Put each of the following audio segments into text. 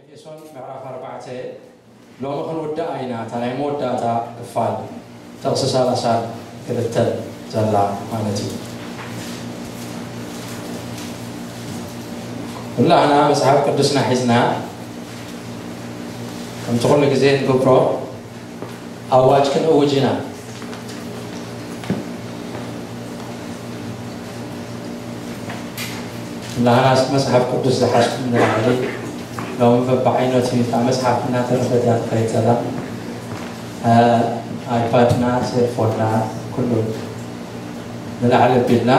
ኤፌሶን ምዕራፍ ኣርባዕተ ሎሚ ክንውድኣ ኢና። እታ ናይ መወዳእታ ክፋል ጥቕሲ ሰላሳን ክልተን ዘላ ማለት እዩ። ኩላህና መጽሓፍ ቅዱስና ሒዝና ከምቲ ኩሉ ግዜ ንገብሮ ኣዋጅ ክንእውጅ ኢና። ኩላህናስ መጽሓፍ ቅዱስ ዝሓዝኩም ንላዕሊ ሎሚ በብዓይነቱ እዩ። እታ መጽሓፍ እናተረፈት እያ ትኸይድ ዘላ። ኣይፓድና፣ ሴልፎንና፣ ኩሉ ንላዕሊ ኣቢልና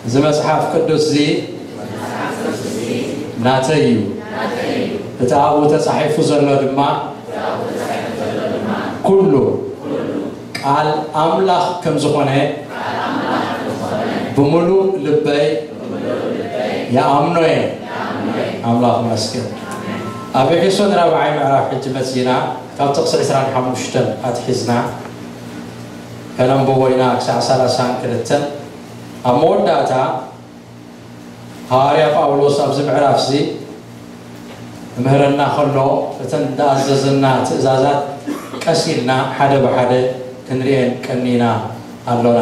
እዚ መጽሓፍ ቅዱስ እዚ ናተይ እዩ፣ እቲ ኣብኡ ተጻሒፉ ዘሎ ድማ ኩሉ ቃል ኣምላኽ ከም ዝኾነ ብምሉእ ልበይ ይኣምኖ እየ። ኣምላኽ ይመስገን። ኣብ ኤፌሶን ራብዓይ ምዕራፍ ሕጂ መጺና ካብ ጥቕሲ ዕስራን ሓሙሽተን ኣትሒዝና ከነንብቦ ኢና ክሳዕ ሰላሳን ክልተን። ኣብ መወዳእታ ሃዋርያ ጳውሎስ ኣብዚ ምዕራፍ እዚ ክምህረና ከሎ እተን ዝኣዘዘና ትእዛዛት ቀስ ኢልና ሓደ ብሓደ ክንሪኤን ቀኒና ኣሎና።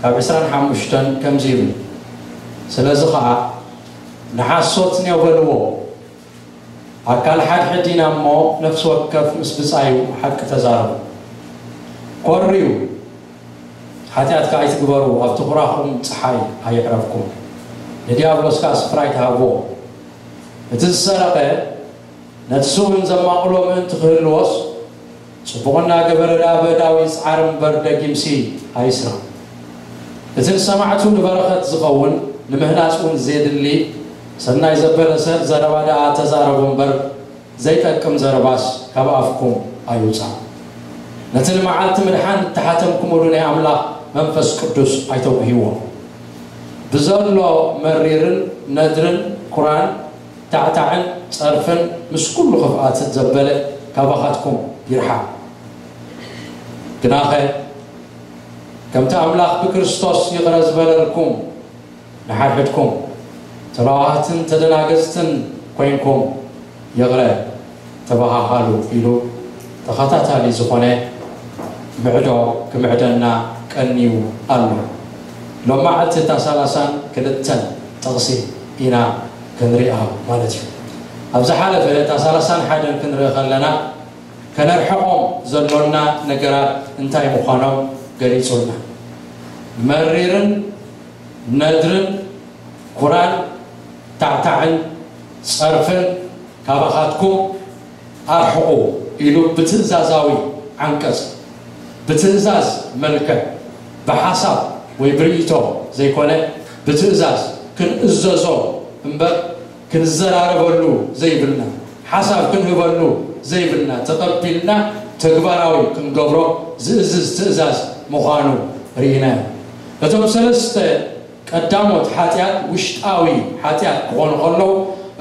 ካብ ዕስራን ሓሙሽተን ከምዚ ይብል፣ ስለዚ ኸዓ ንሓሶት ኔው በልዎ፣ ኣካል ሓድሕድ ኢና እሞ ነፍሲ ወከፍ ምስ ብጻዩ ሓቂ ተዛረቡ። ኮርዩ ሓጢኣት ከኣ ኣይትግበሩ፣ ኣብቲ ኩራኹም ጸሓይ ኣይዕረፍኩም፣ ንዲያብሎስ ከኣ ስፍራ ኣይትሃብዎ። እቲ ዝሰረቐ ነቲ ስኡን ዘማቕሎ ምእንቲ ክህልዎስ፣ ጽቡቕ እናገበረ ደኣ በእዳዊ ይጽዓር እምበር ደጊምሲ ኣይስረቕ። እቲ ንሰማዕቱ ንበረኸት ዝኸውን ንምህናጽ እውን ዜድሊ ሰናይ ዘበለ ሰብ ዘረባ ደኣ ተዛረቡ እምበር ዘይጠቅም ዘረባስ ካብ ኣፍኩም ኣይውጻእ። ነቲ ንመዓልቲ ምድሓን እተሓተምኩምሉ ናይ ኣምላኽ መንፈስ ቅዱስ ኣይተጉህይዎ። ብዘሎ መሪርን ነድርን ኩራን ታዕታዕን ጸርፍን ምስ ኩሉ ክፍኣት ዘበለ ካባኻትኩም ይርሓቕ። ግናኸ ከምቲ ኣምላኽ ብክርስቶስ ይቕረ ዝበለልኩም ንሓድሕድኩም ተለዋህትን ተደናገጽትን ኮይንኩም ይቕረ ተበሃሃሉ ኢሉ ተኸታታሊ ዝኾነ ምዕዶ ክምዕደና ቀንዩ ኣሎ። ሎማዕቲ እታ ሰላሳን ክልተን ጥቕሲ ኢና ክንሪኣ ማለት እዩ። ኣብ ዝሓለፈ እታ ሰላሳን ሓደን ክንርኢ ከለና ከነርሕቖም ዘሎና ነገራት እንታይ ምዃኖም ገሊጹልና። መሪርን ነድርን ኩራን ታዕታዕን ጸርፍን ካባኻትኩም ኣርሕቑ ኢሉ ብትእዛዛዊ ዓንቀጽ፣ ብትእዛዝ መልክዕ፣ ብሓሳብ ወይ ብርእይቶ ዘይኮነ፣ ብትእዛዝ ክንእዘዞ እምበር ክንዘራረበሉ ዘይብልና፣ ሓሳብ ክንህበሉ ዘይብልና፣ ተቐቢልና ተግባራዊ ክንገብሮ ዝእዝዝ ትእዛዝ ምዃኑ ርኢና። እቶም ሰለስተ ቀዳሞት ሓጢኣት ውሽጣዊ ሓጢኣት ክኾኑ ከለዉ፣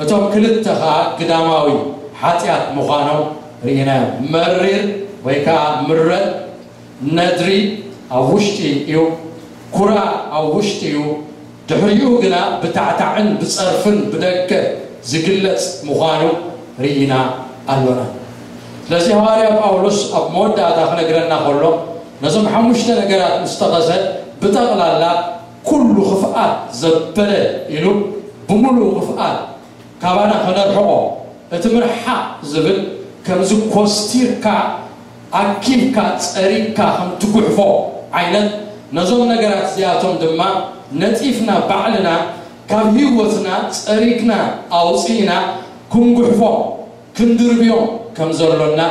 እቶም ክልተ ኸኣ ግዳማዊ ሓጢኣት ምዃኖም ርኢና። መሪር ወይ ከኣ ምረጥ ነድሪ ኣብ ውሽጢ እዩ፣ ኩራ ኣብ ውሽጢ እዩ። ድሕሪኡ ግና ብታዕታዕን ብጸርፍን ብደገ ዝግለጽ ምዃኑ ርኢና ኣሎና። ስለዚ ሃዋርያ ጳውሎስ ኣብ መወዳእታ ክነግረና ከሎ፣ ነዞም ሓሙሽተ ነገራት ምስ ጠቐሰ፣ ብጠቕላላ ኩሉ ክፍኣት ዘበለ ኢሉ፣ ብምሉእ ክፍኣት ካባና ከነርሕቖ፣ እቲ ምርሓቕ ዝብል ከምዚ ኮስቲርካ፣ ኣኪብካ፣ ጸሪግካ ከም ትጉሕፎ ዓይነት፣ ነዞም ነገራት እዚኣቶም ድማ ነጺፍና ባዕልና ካብ ህይወትና ጸሪግና ኣውጺእና ክንጉሕፎም፣ ክንድርብዮም ከም ዘሎና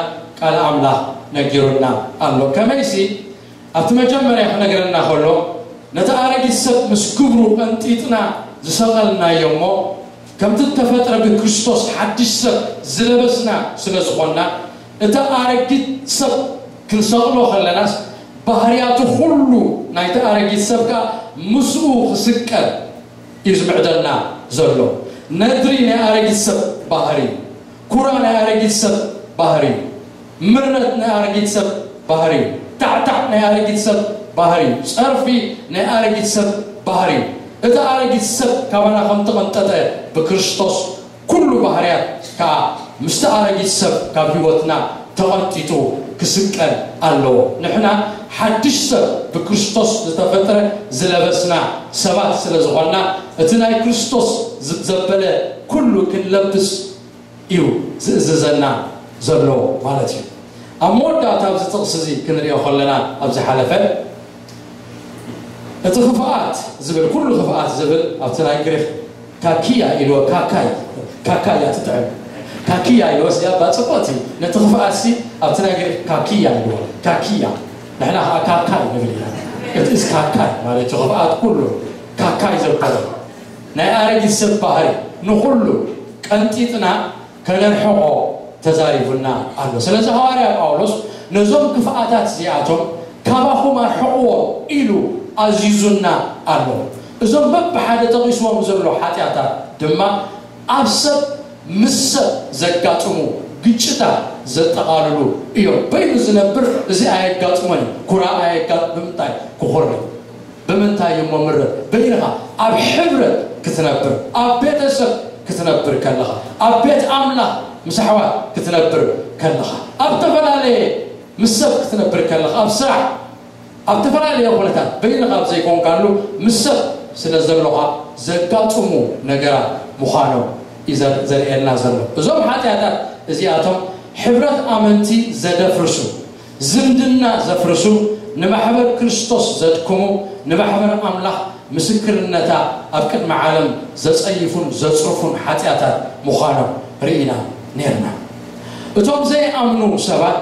ቃል ኣምላኽ ነጊሩና ኣሎ። ከመይሲ ኣብቲ መጀመርያ ክነግረና ከሎ፣ ነቲ ኣረጊት ሰብ ምስ ግብሩ ቀንጢጥና ዝሰቐልናዮ እሞ፣ ከምቲ እተፈጥረ ብክርስቶስ ሓድሽ ሰብ ዝለበስና ስለ ዝኾንና፣ እቲ ኣረጊት ሰብ ክንሰቕሎ ከለናስ፣ ባህርያቱ ኩሉ ናይቲ ኣረጊት ሰብ ከኣ ምስኡ ክስቀል እዩ ዝምዕደና ዘሎ። ነድሪ ናይ ኣረጊት ሰብ ባህሪ፣ ኩራ ናይ ኣረጊት ሰብ ባህሪ፣ ምረት ናይ ኣረጊት ሰብ ባህሪ፣ ታዕታዕ ናይ ኣረጊት ሰብ ባህሪ፣ ጸርፊ ናይ ኣረጊት ሰብ ባህሪ። እቲ ኣረጊት ሰብ ካባና ከም ተቐንጠጠ ብክርስቶስ ኩሉ ባህርያት ከኣ ምስቲ ኣረጊት ሰብ ካብ ህይወትና ተቐንጢጡ ክስቀል ኣለዎ። ንሕና ሓድሽ ሰብ ብክርስቶስ ዝተፈጥረ ዝለበስና ሰባት ስለ ዝኾንና እቲ ናይ ክርስቶስ ዘበለ ኩሉ ክንለብስ እዩ ዝእዝዘና ዘሎ ማለት እዩ። ኣብ መወዳእታ ኣብዚ ጥቕሲ እዚ ክንሪኦ ከለና ኣብ ዝሓለፈ እቲ ክፍኣት ዝብል ኩሉ ክፍኣት ዝብል ኣብቲ ናይ ግሪክ ካኪያ ኢልዎ ካካይ ካካያ ትጥዕም ካኪያ ኢልዎ እዚኣ ባፅቆት እዩ። ነቲ ክፍኣት ሲ ኣብቲ ናይ ግሪክ ካኪያ ኢልዎ ካኪያ ንሕና ከዓ ካካይ ንብል ኢና። እቲ እስ ካካይ ማለት እዩ። ክፍኣት ኩሉ ካካይ ዘበለ ናይ ኣረጊት ሰብ ባህሪ ንኹሉ ቀንጢጥና ከነርሕቆ ተዛሪቡና ኣሎ። ስለዚ ሃዋርያ ጳውሎስ ነዞም ክፍኣታት እዚኣቶም ካባኹም ኣርሕቕዎም ኢሉ ኣዚዙና ኣሎ። እዞም በብሓደ ጠቒስዎም ዘሎ ሓጢኣታት ድማ ኣብ ሰብ ምስ ሰብ ዘጋጥሙ ግጭታት ዘጠቓልሉ እዮም። በይኑ ዝነብር እዚ ኣየጋጥሞን እዩ። ኩራ ኣየጋጥ ብምንታይ ክኹሪ ብምንታይ እሞ ምረት በይንኻ ኣብ ሕብረት ክትነብር ኣብ ቤተሰብ ክትነብር ከለኻ ኣብ ቤት ኣምላኽ ምስ ኣሕዋት ክትነብር ከለኻ ኣብ ዝተፈላለየ ምስ ሰብ ክትነብር ከለኻ ኣብ ስራሕ ኣብ ዝተፈላለየ ኩነታት በይንኻ ኣብ ዘይኮንካሉ ምስ ሰብ ስለ ዘሎኻ ዘጋጥሙ ነገራት ምዃኖም እዩ ዘር- ዘርእየና ዘሎ። እዞም ሓጢኣታት እዚኣቶም ሕብረት ኣመንቲ ዘደፍርሱ ዝምድና ዘፍርሱ ንማሕበር ክርስቶስ ዘድክሙ ንማሕበር ኣምላኽ ምስክርነታ ኣብ ቅድሚ ዓለም ዘጸይፉን ዘጽርፉን ሓጢኣታት ምዃኖም ርኢና ነርና። እቶም ዘይኣምኑ ሰባት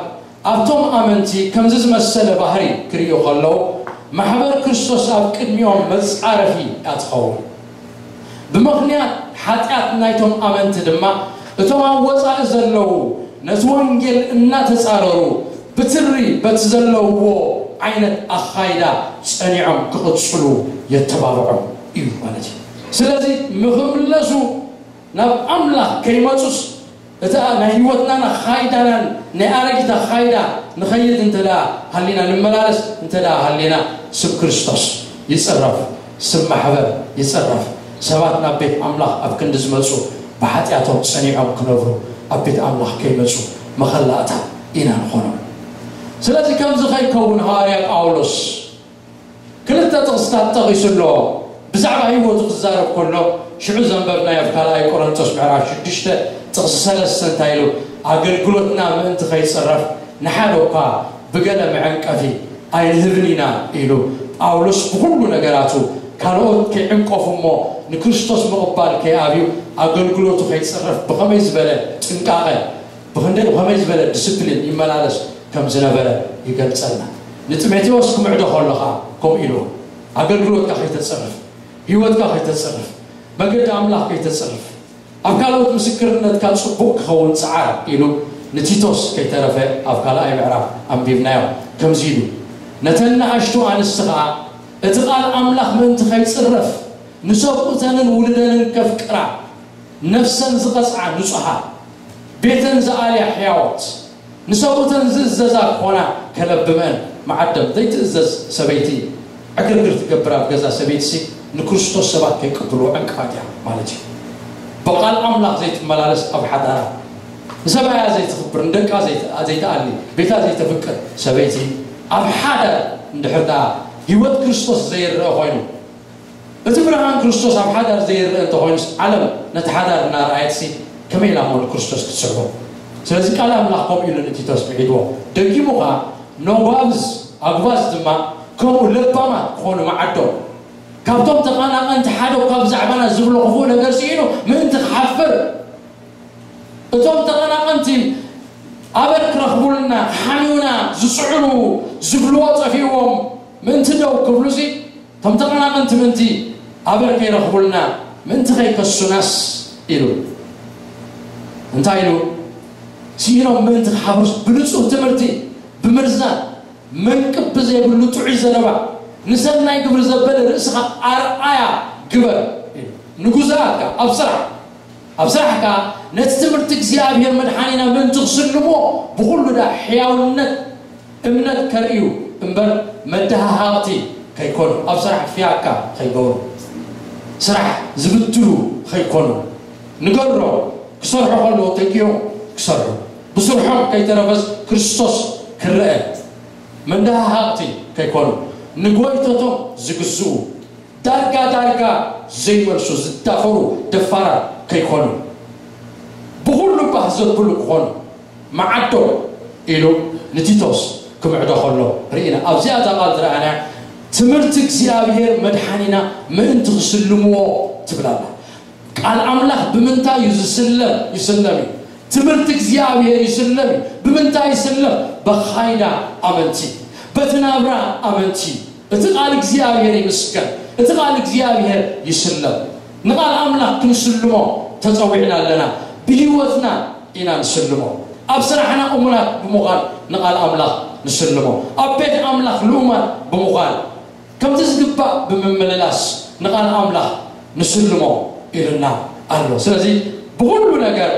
ኣብቶም ኣመንቲ ከምዚ ዝመሰለ ባህሪ ክርእዩ ከለዉ ማሕበር ክርስቶስ ኣብ ቅድሚኦም መጻረፊ እያ ትኸውን። ብምኽንያት ሓጢኣት ናይቶም ኣመንቲ ድማ እቶም ኣብ ወጻኢ ዘለዉ ነቲ ወንጌል እናተጻረሩ ብትሪ በቲ ዘለውዎ ዓይነት ኣኻይዳ ጸኒዖም ክቕጽሉ የተባብዖም እዩ ማለት እዩ። ስለዚ ንኽምለሱ ናብ ኣምላኽ ከይመጹስ እታ ናይ ህይወትናን ኣኻይዳናን ናይ ኣረጊት ኣኻይዳ ንኸይድ እንተ ደኣ ሃሊና ንመላለስ እንተ ደኣ ሃሊና ስም ክርስቶስ ይጽረፍ፣ ስም ማሕበር ይጽረፍ። ሰባት ናብ ቤት ኣምላኽ ኣብ ክንዲ ዝመጹ ብሓጢኣቶም ጸኒዖም ክነብሩ ኣብ ቤት ኣምላኽ ከይመጹ መኸላእታ ኢና ንኾኖም። ስለዚ ከምዚ ከይከውን ሃዋርያ ጳውሎስ ክልተ ጥቕስታት ጠቒሱ ኣሎ። ብዛዕባ ህይወቱ ክዛረብ ከሎ ሽዑ ዘንበብናዮ ኣብ ካልኣይ ቆሮንቶስ ምዕራፍ ሽዱሽተ ጥቕሲ ሰለስተ እንታይ ኢሉ ኣገልግሎትና ምእንቲ ከይፅረፍ ንሓደ እኳ ብገለ መዐንቀፊ ኣይንህብን ኢና ኢሉ ጳውሎስ ብኩሉ ነገራቱ ካልኦት ከይዕንቀፉ እሞ ንክርስቶስ ምቕባል ከይኣብዩ ኣገልግሎቱ ከይፅረፍ ብኸመይ ዝበለ ጥንቃቐ ብኽንደይ ብኸመይ ዝበለ ዲስፕሊን ይመላለስ ከም ዝነበረ ይገልጸልና። ንጢሞቴዎስ ክምዕዶ ከሎ ኸኣ ከምኡ ኢልዎ ኣገልግሎትካ ከይተጽርፍ ህይወትካ ከይተጽርፍ መገዲ ኣምላኽ ከይተጽርፍ ኣብ ካልኦት ምስክርነትካ ጽቡቕ ክኸውን ጸዓር ኢሉ ንቲቶስ ከይተረፈ ኣብ ካልኣይ ምዕራፍ ኣንቢብናዮ። ከምዚ ኢሉ ነተን ንኣሽቱ ኣንስቲ ኸኣ እቲ ቃል ኣምላኽ ምእንቲ ከይጽረፍ ንሰብኡተንን ውሉደንን ከፍቅራ ነፍሰን ዝቐጽዓ ንጹሃት ቤተን ዝኣልያ ሕያዎት ንሰብኡተን ዝእዘዛ ክኾና ከለብመን መዓደም ዘይትእዘዝ ሰበይቲ ዕግርግር ትገብር ኣብ ገዛ ሰበይትሲ ንክርስቶስ ሰባት ከይቅብልዎ ዕንቅፋት እያ ማለት እዩ። ብቓል ኣምላኽ ዘይትመላለስ ኣብ ሓዳራ ንሰብኣያ ዘይትኽብር ንደቃ ዘይትኣሊ ቤታ ዘይተፍቅር ሰበይቲ ኣብ ሓዳር እንድሕር ደኣ ህይወት ክርስቶስ ዘይረአ ኮይኑ እቲ ብርሃን ክርስቶስ ኣብ ሓዳር ዘይረአ እንተኾይኑስ ዓለም ነቲ ሓዳር እናረኣየትሲ ከመይ ኢላ እሞ ንክርስቶስ ክትስዕቦ? ስለዚ ቃል ኣምላኽ ከምኡ ኢሉ ንቲቶስ ምዒድዎ። ደጊሙ ኸኣ ነጓብዝ ኣጉባዝ ድማ ከምኡ ለባማት ክኾኑ መዓዶም። ካብቶም ተቐናቐንቲ ሓደ እኳ ብዛዕባና ዝብሎ ክፉእ ነገር ስኢኑ ምእንቲ ክሓፍር እቶም ተቐናቐንቲ ኣበር ክረኽቡልና ክሓምዩና ዝጽዕሩ ዝብልዎ ጠፊእዎም ምእንቲ ደው ክብሉሲ እቶም ተቐናቐንቲ ምእንቲ ኣበር ከይረኽቡልና ምእንቲ ከይከሱናስ ኢሉ እንታይ ኢሉ ስኢኖም ምእንቲ ክሓፍሩስ ብንጹህ ትምህርቲ ብምርዛን መንቅብ ብዘይብሉ ጥዑይ ዘረባ ንሰናይ ግብሪ ዘበለ ርእስኻ ኣርኣያ ግበር ንጉዛኣትካ ኣብ ስራሕ ኣብ ስራሕ ከኣ ነቲ ትምህርቲ እግዚኣብሔር መድሓኒና ምእንቲ ክስልምዎ ብኹሉ ዳ ሕያውነት እምነት ከርእዩ እምበር መደሃሃቕቲ ከይኮኑ ኣብ ስራሕ ፍያካ ከይገብሩ ስራሕ ዝብትሉ ከይኮኑ ንገሮ፣ ክሰርሑ ከለዉ ተኪኦም ክሰርሑ፣ ብስርሖም ከይተረፈስ ክርስቶስ ክረአ፣ መንደሃሃቕቲ ከይኮኑ፣ ንጎይቶቶም ዝግዝኡ፣ ዳርጋ ዳርጋ ዘይመልሱ ዝዳፈሩ ደፋራት ከይኮኑ፣ ብኹሉ ባህ ዘብሉ ክኾኑ፣ መዓዶ ኢሉ ንቲቶስ ክምዕዶ ከሎ ርኢና። ኣብዚኣ እዛ ቃል ዝረኣና ትምህርቲ እግዚኣብሔር መድሓኒና ምእንቲ ክስልምዎ ትብል ኣላ። ቃል ኣምላኽ ብምንታይ እዩ ዝስለም? ይስለም እዩ። ትምህርቲ እግዚኣብሔር ይስለም እዩ። ብምንታይ ይስለም? በኻይዳ ኣመንቲ፣ በቲ ናብራ ኣመንቲ። እቲ ቃል እግዚኣብሔር ይምስገን። እቲ ቃል እግዚኣብሔር ይስለም። ንቃል ኣምላኽ ክንስልሞ ተጸዊዕና ኣለና። ብህይወትና ኢና ንስልሞ። ኣብ ስራሕና እሙናት ብምዃን ንቃል ኣምላኽ ንስልሞ። ኣብ ቤት ኣምላኽ ልኡማት ብምዃን ከምቲ ዝግባእ ብምምልላስ ንቃል ኣምላኽ ንስልሞ ኢሉና ኣሎ። ስለዚ ብኹሉ ነገር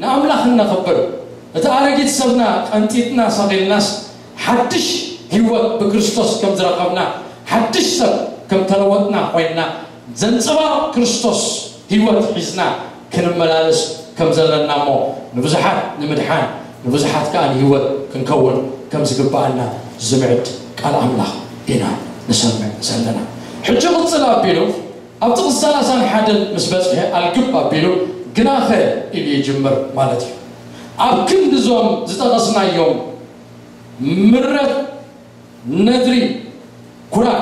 ንኣምላኽ እነኽብር። እቲ ኣረጊት ሰብና ቀንጢጥና ሰቒልናስ ሓድሽ ህይወት ብክርስቶስ ከም ዝረኸብና ሓድሽ ሰብ ከም ተለወጥና ኮይንና ዘንጸባርቕ ክርስቶስ ህይወት ሒዝና ክንመላለስ ከም ዘለና እሞ ንብዙሓት ንምድሓን ንብዙሓት ከኣ ንህይወት ክንከውን ከም ዝግባኣና ዝምዕድ ቃል ኣምላኽ ኢና ንሰምዕ ዘለና። ሕጂ ቅጽል ኣቢሉ ኣብ ጥቕሲ ሰላሳን ሓደን ምስ በጽሐ ኣልግብ ኣቢሉ ግናኸ ኢሉ ይጅምር ማለት እዩ። ኣብ ክንዲ እዞም ዝጠቐስናዮም ምረት፣ ነድሪ፣ ኩራዕ፣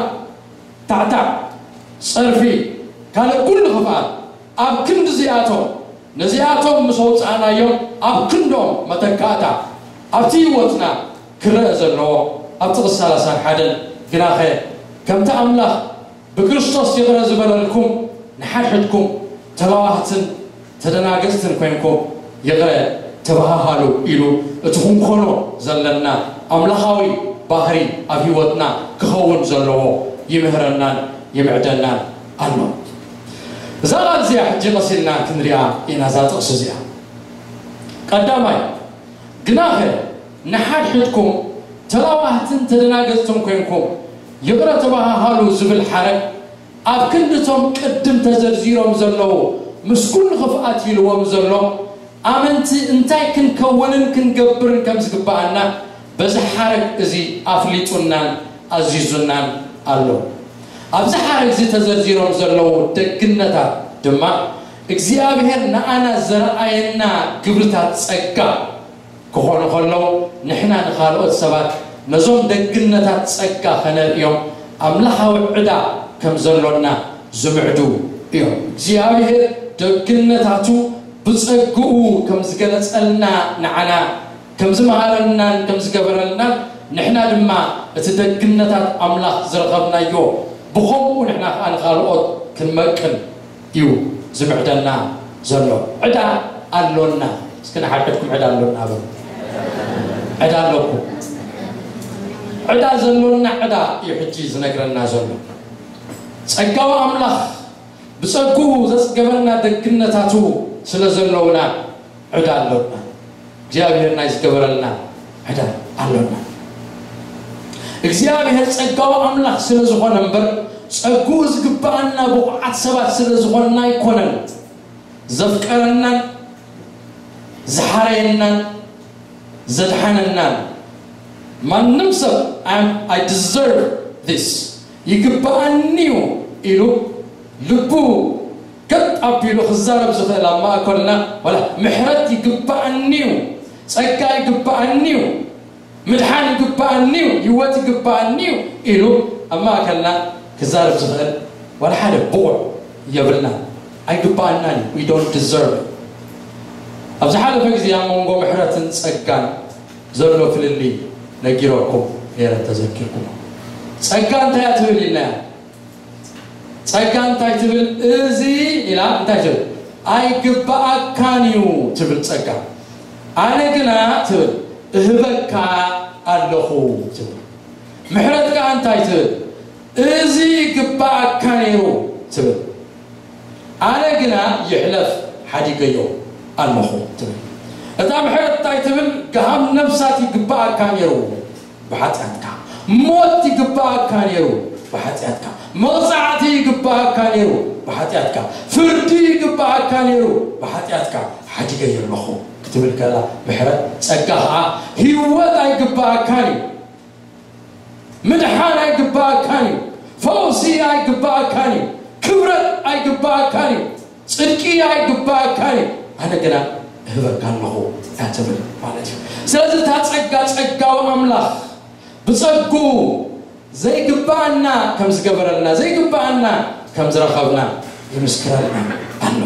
ታዕታዕ፣ ጸርፊ፣ ካልእ ኩሉ ክፍኣት ኣብ ክንዲ እዚኣቶም ነዚኣቶም ምስ ኣውጻእናዮም ኣብ ክንዶም መተካእታ ኣብቲ ህይወትና ክረአ ዘለዎ ኣብ ጥቕሲ ሰላሳን ሓደን ግናኸ ከምቲ ኣምላኽ ብክርስቶስ ይቕረ ዝበለልኩም ንሓድሕድኩም ተላዋህትን ተደናገጽትን ኮይንኩም ይቕረ ተባሃሃሉ ኢሉ እቲ ክንኮኖ ዘለና ኣምላኻዊ ባህሪ ኣብ ህይወትና ክኸውን ዘለዎ ይምህረናን ይምዕደናን ኣሎ። እዛ ቃል እዚኣ ሕጂ ቀሲልና ክንሪኣ ኢና እዛ ጥቕሲ እዚኣ። ቀዳማይ ግናኸ ንሓድሕድኩም ተላዋህትን ተደናገጽትን ኮይንኩም ይቕረ ተባሃሃሉ ዝብል ሓረግ ኣብ ክንድቶም ቅድም ተዘርዚሮም ዘለዉ ምስ ኩሉ ክፍኣት ኢልዎም ዘሎ ኣመንቲ እንታይ ክንከውንን ክንገብርን ከም ዝግባኣና በዚ ሓረግ እዚ ኣፍሊጡናን ኣዚዙናን ኣሎ። ኣብዚ ሓረግ እዚ ተዘርዚሮም ዘለዉ ደግነታት ድማ እግዚኣብሔር ንኣና ዘርኣየና ግብርታት ጸጋ ክኾኑ ከለዉ ንሕና ንኻልኦት ሰባት ነዞም ደግነታት ጸጋ ከነርእዮም ኣምላኻዊ ዕዳ ከም ዘሎና ዝምዕዱ እዮም። እግዚኣብሔር ደግነታቱ ብጸግኡ ከም ዝገለጸልና ንዓና ከም ዝመሃረልናን ከም ዝገበረልናን ንሕና ድማ እቲ ደግነታት ኣምላኽ ዝረኸብናዮ ብኸምኡ ንሕና ከኣ ንኻልኦት ክንመቅል እዩ ዝምዕደና ዘሎ። ዕዳ ኣሎና። እስኪ ንሓድሕድኩም ዕዳ ኣሎና በሉ። ዕዳ ኣለኩም። ዕዳ ዘሎና ዕዳ እዩ ሕጂ ዝነግረና ዘሎ። ጸጋዊ ኣምላኽ ብጸግኡ ዘጽገበና ደግነታቱ ስለ ዘለውና ዕዳ ኣሎና። እግዚኣብሔር ናይ ዝገበረልና ዕዳ ኣሎና። እግዚኣብሔር ጸጋዊ ኣምላኽ ስለ ዝኾነ እምበር ጸግኡ ዝግባኣና ብቑዓት ሰባት ስለ ዝኾንና ኣይኮነን ዘፍቀረናን ዝሓረየናን ዘድሓነናን። ማንም ሰብ "I deserve this" ይግባኣኒ እዩ ኢሉ ልቡ ገጥ ኣቢሉ ክዛረብ ዝኽእል ኣብ ማእከልና ዋላ ምሕረት ይግባኣኒ እዩ፣ ጸጋ ይግባኣኒ እዩ፣ ምድሓን ይግባኣኒ እዩ፣ ህይወት ይግባኣኒ እዩ ኢሉ ኣብ ማእከልና ክዛረብ ዝኽእል ዋላ ሓደ ብቑዕ የብልና። ኣይግባኣናን እዩ። We don't deserve it። ኣብ ዝሓለፈ ግዜ ኣብ መንጎ ምሕረትን ጸጋን ዘሎ ፍልልይ ነጊረኩም ነይረ፣ ተዘኪርኩም። ጸጋ እንታይ እያ ትብል ኢልና? ጸጋ እንታይ ትብል? እዚ ኢላ እንታይ ትብል? "ኣይግባኣካን እዩ" ትብል ጸጋ። "ኣነ ግና" ትብል፣ "እህበካ ኣለኹ" ትብል። ምሕረት ከኣ እንታይ ትብል? "እዚ ይግባኣካ ነይሩ" ትብል። "ኣነ ግና ይሕለፍ ሓዲገዮ ኣለኹ" ትብል። እታ ምሕረት እንታይ ትብል? "ገሃም ነፍሳት ይግባኣካ ነይሩ ብሓጢኣትካ፣ ሞት ይግባኣካ ነይሩ ብሓጢኣትካ፣ መቕጻዕቲ ይግባኣካ ነይሩ ብሓጢኣትካ። ፍርዲ ይግባኣካ ነይሩ፣ ብሓጢኣትካ ሓዲገዮ ኣለኹ ክትብል ከላ፣ ምሕረት፣ ጸጋ ኸዓ፣ ህይወት ኣይግባኣካን እዩ፣ ምድሓን ኣይግባኣካን እዩ፣ ፈውሲ ኣይግባኣካን እዩ፣ ክብረት ኣይግባኣካን እዩ፣ ጽድቂ ኣይግባኣካን እዩ፣ ኣነ ግና እህበካ ኣለኹ እያ ትብል ማለት እዩ። ስለዚ እታ ጸጋ፣ ጸጋዊ ኣምላኽ ብጸጉ ዘይግባኣና ከም ዝገበረልና፣ ዘይግባኣና ከም ዝረኸብና ይምስክረልና ኣሎ።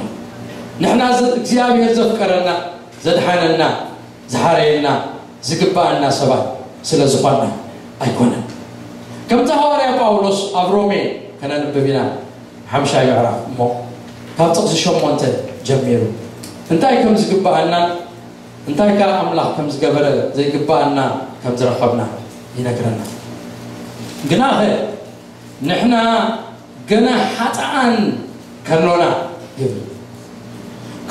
ንሕና ዝ-፣ እግዚኣብሔር ዘፍቀረና፣ ዘድሓነና፣ ዝሓረየና፣ ዝግባኣና ሰባት ስለ ዝኾንና ኣይኮነን። ከምቲ ሃዋርያ ጳውሎስ ኣብ ሮሜ ከነንብብ ኢና፣ ሓምሻይ ምዕራፍ እሞ ካብ ጥቕሲ ሸሞንተ ጀሚሩ እንታይ ከም ዝግባኣናን እንታይ ከኣ ኣምላኽ ከም ዝገበረ ዘይግባኣና ከም ዝረኸብና ይነግረና። ግናኸ ንሕና ገና ሓጥኣን ከሎና ይብል።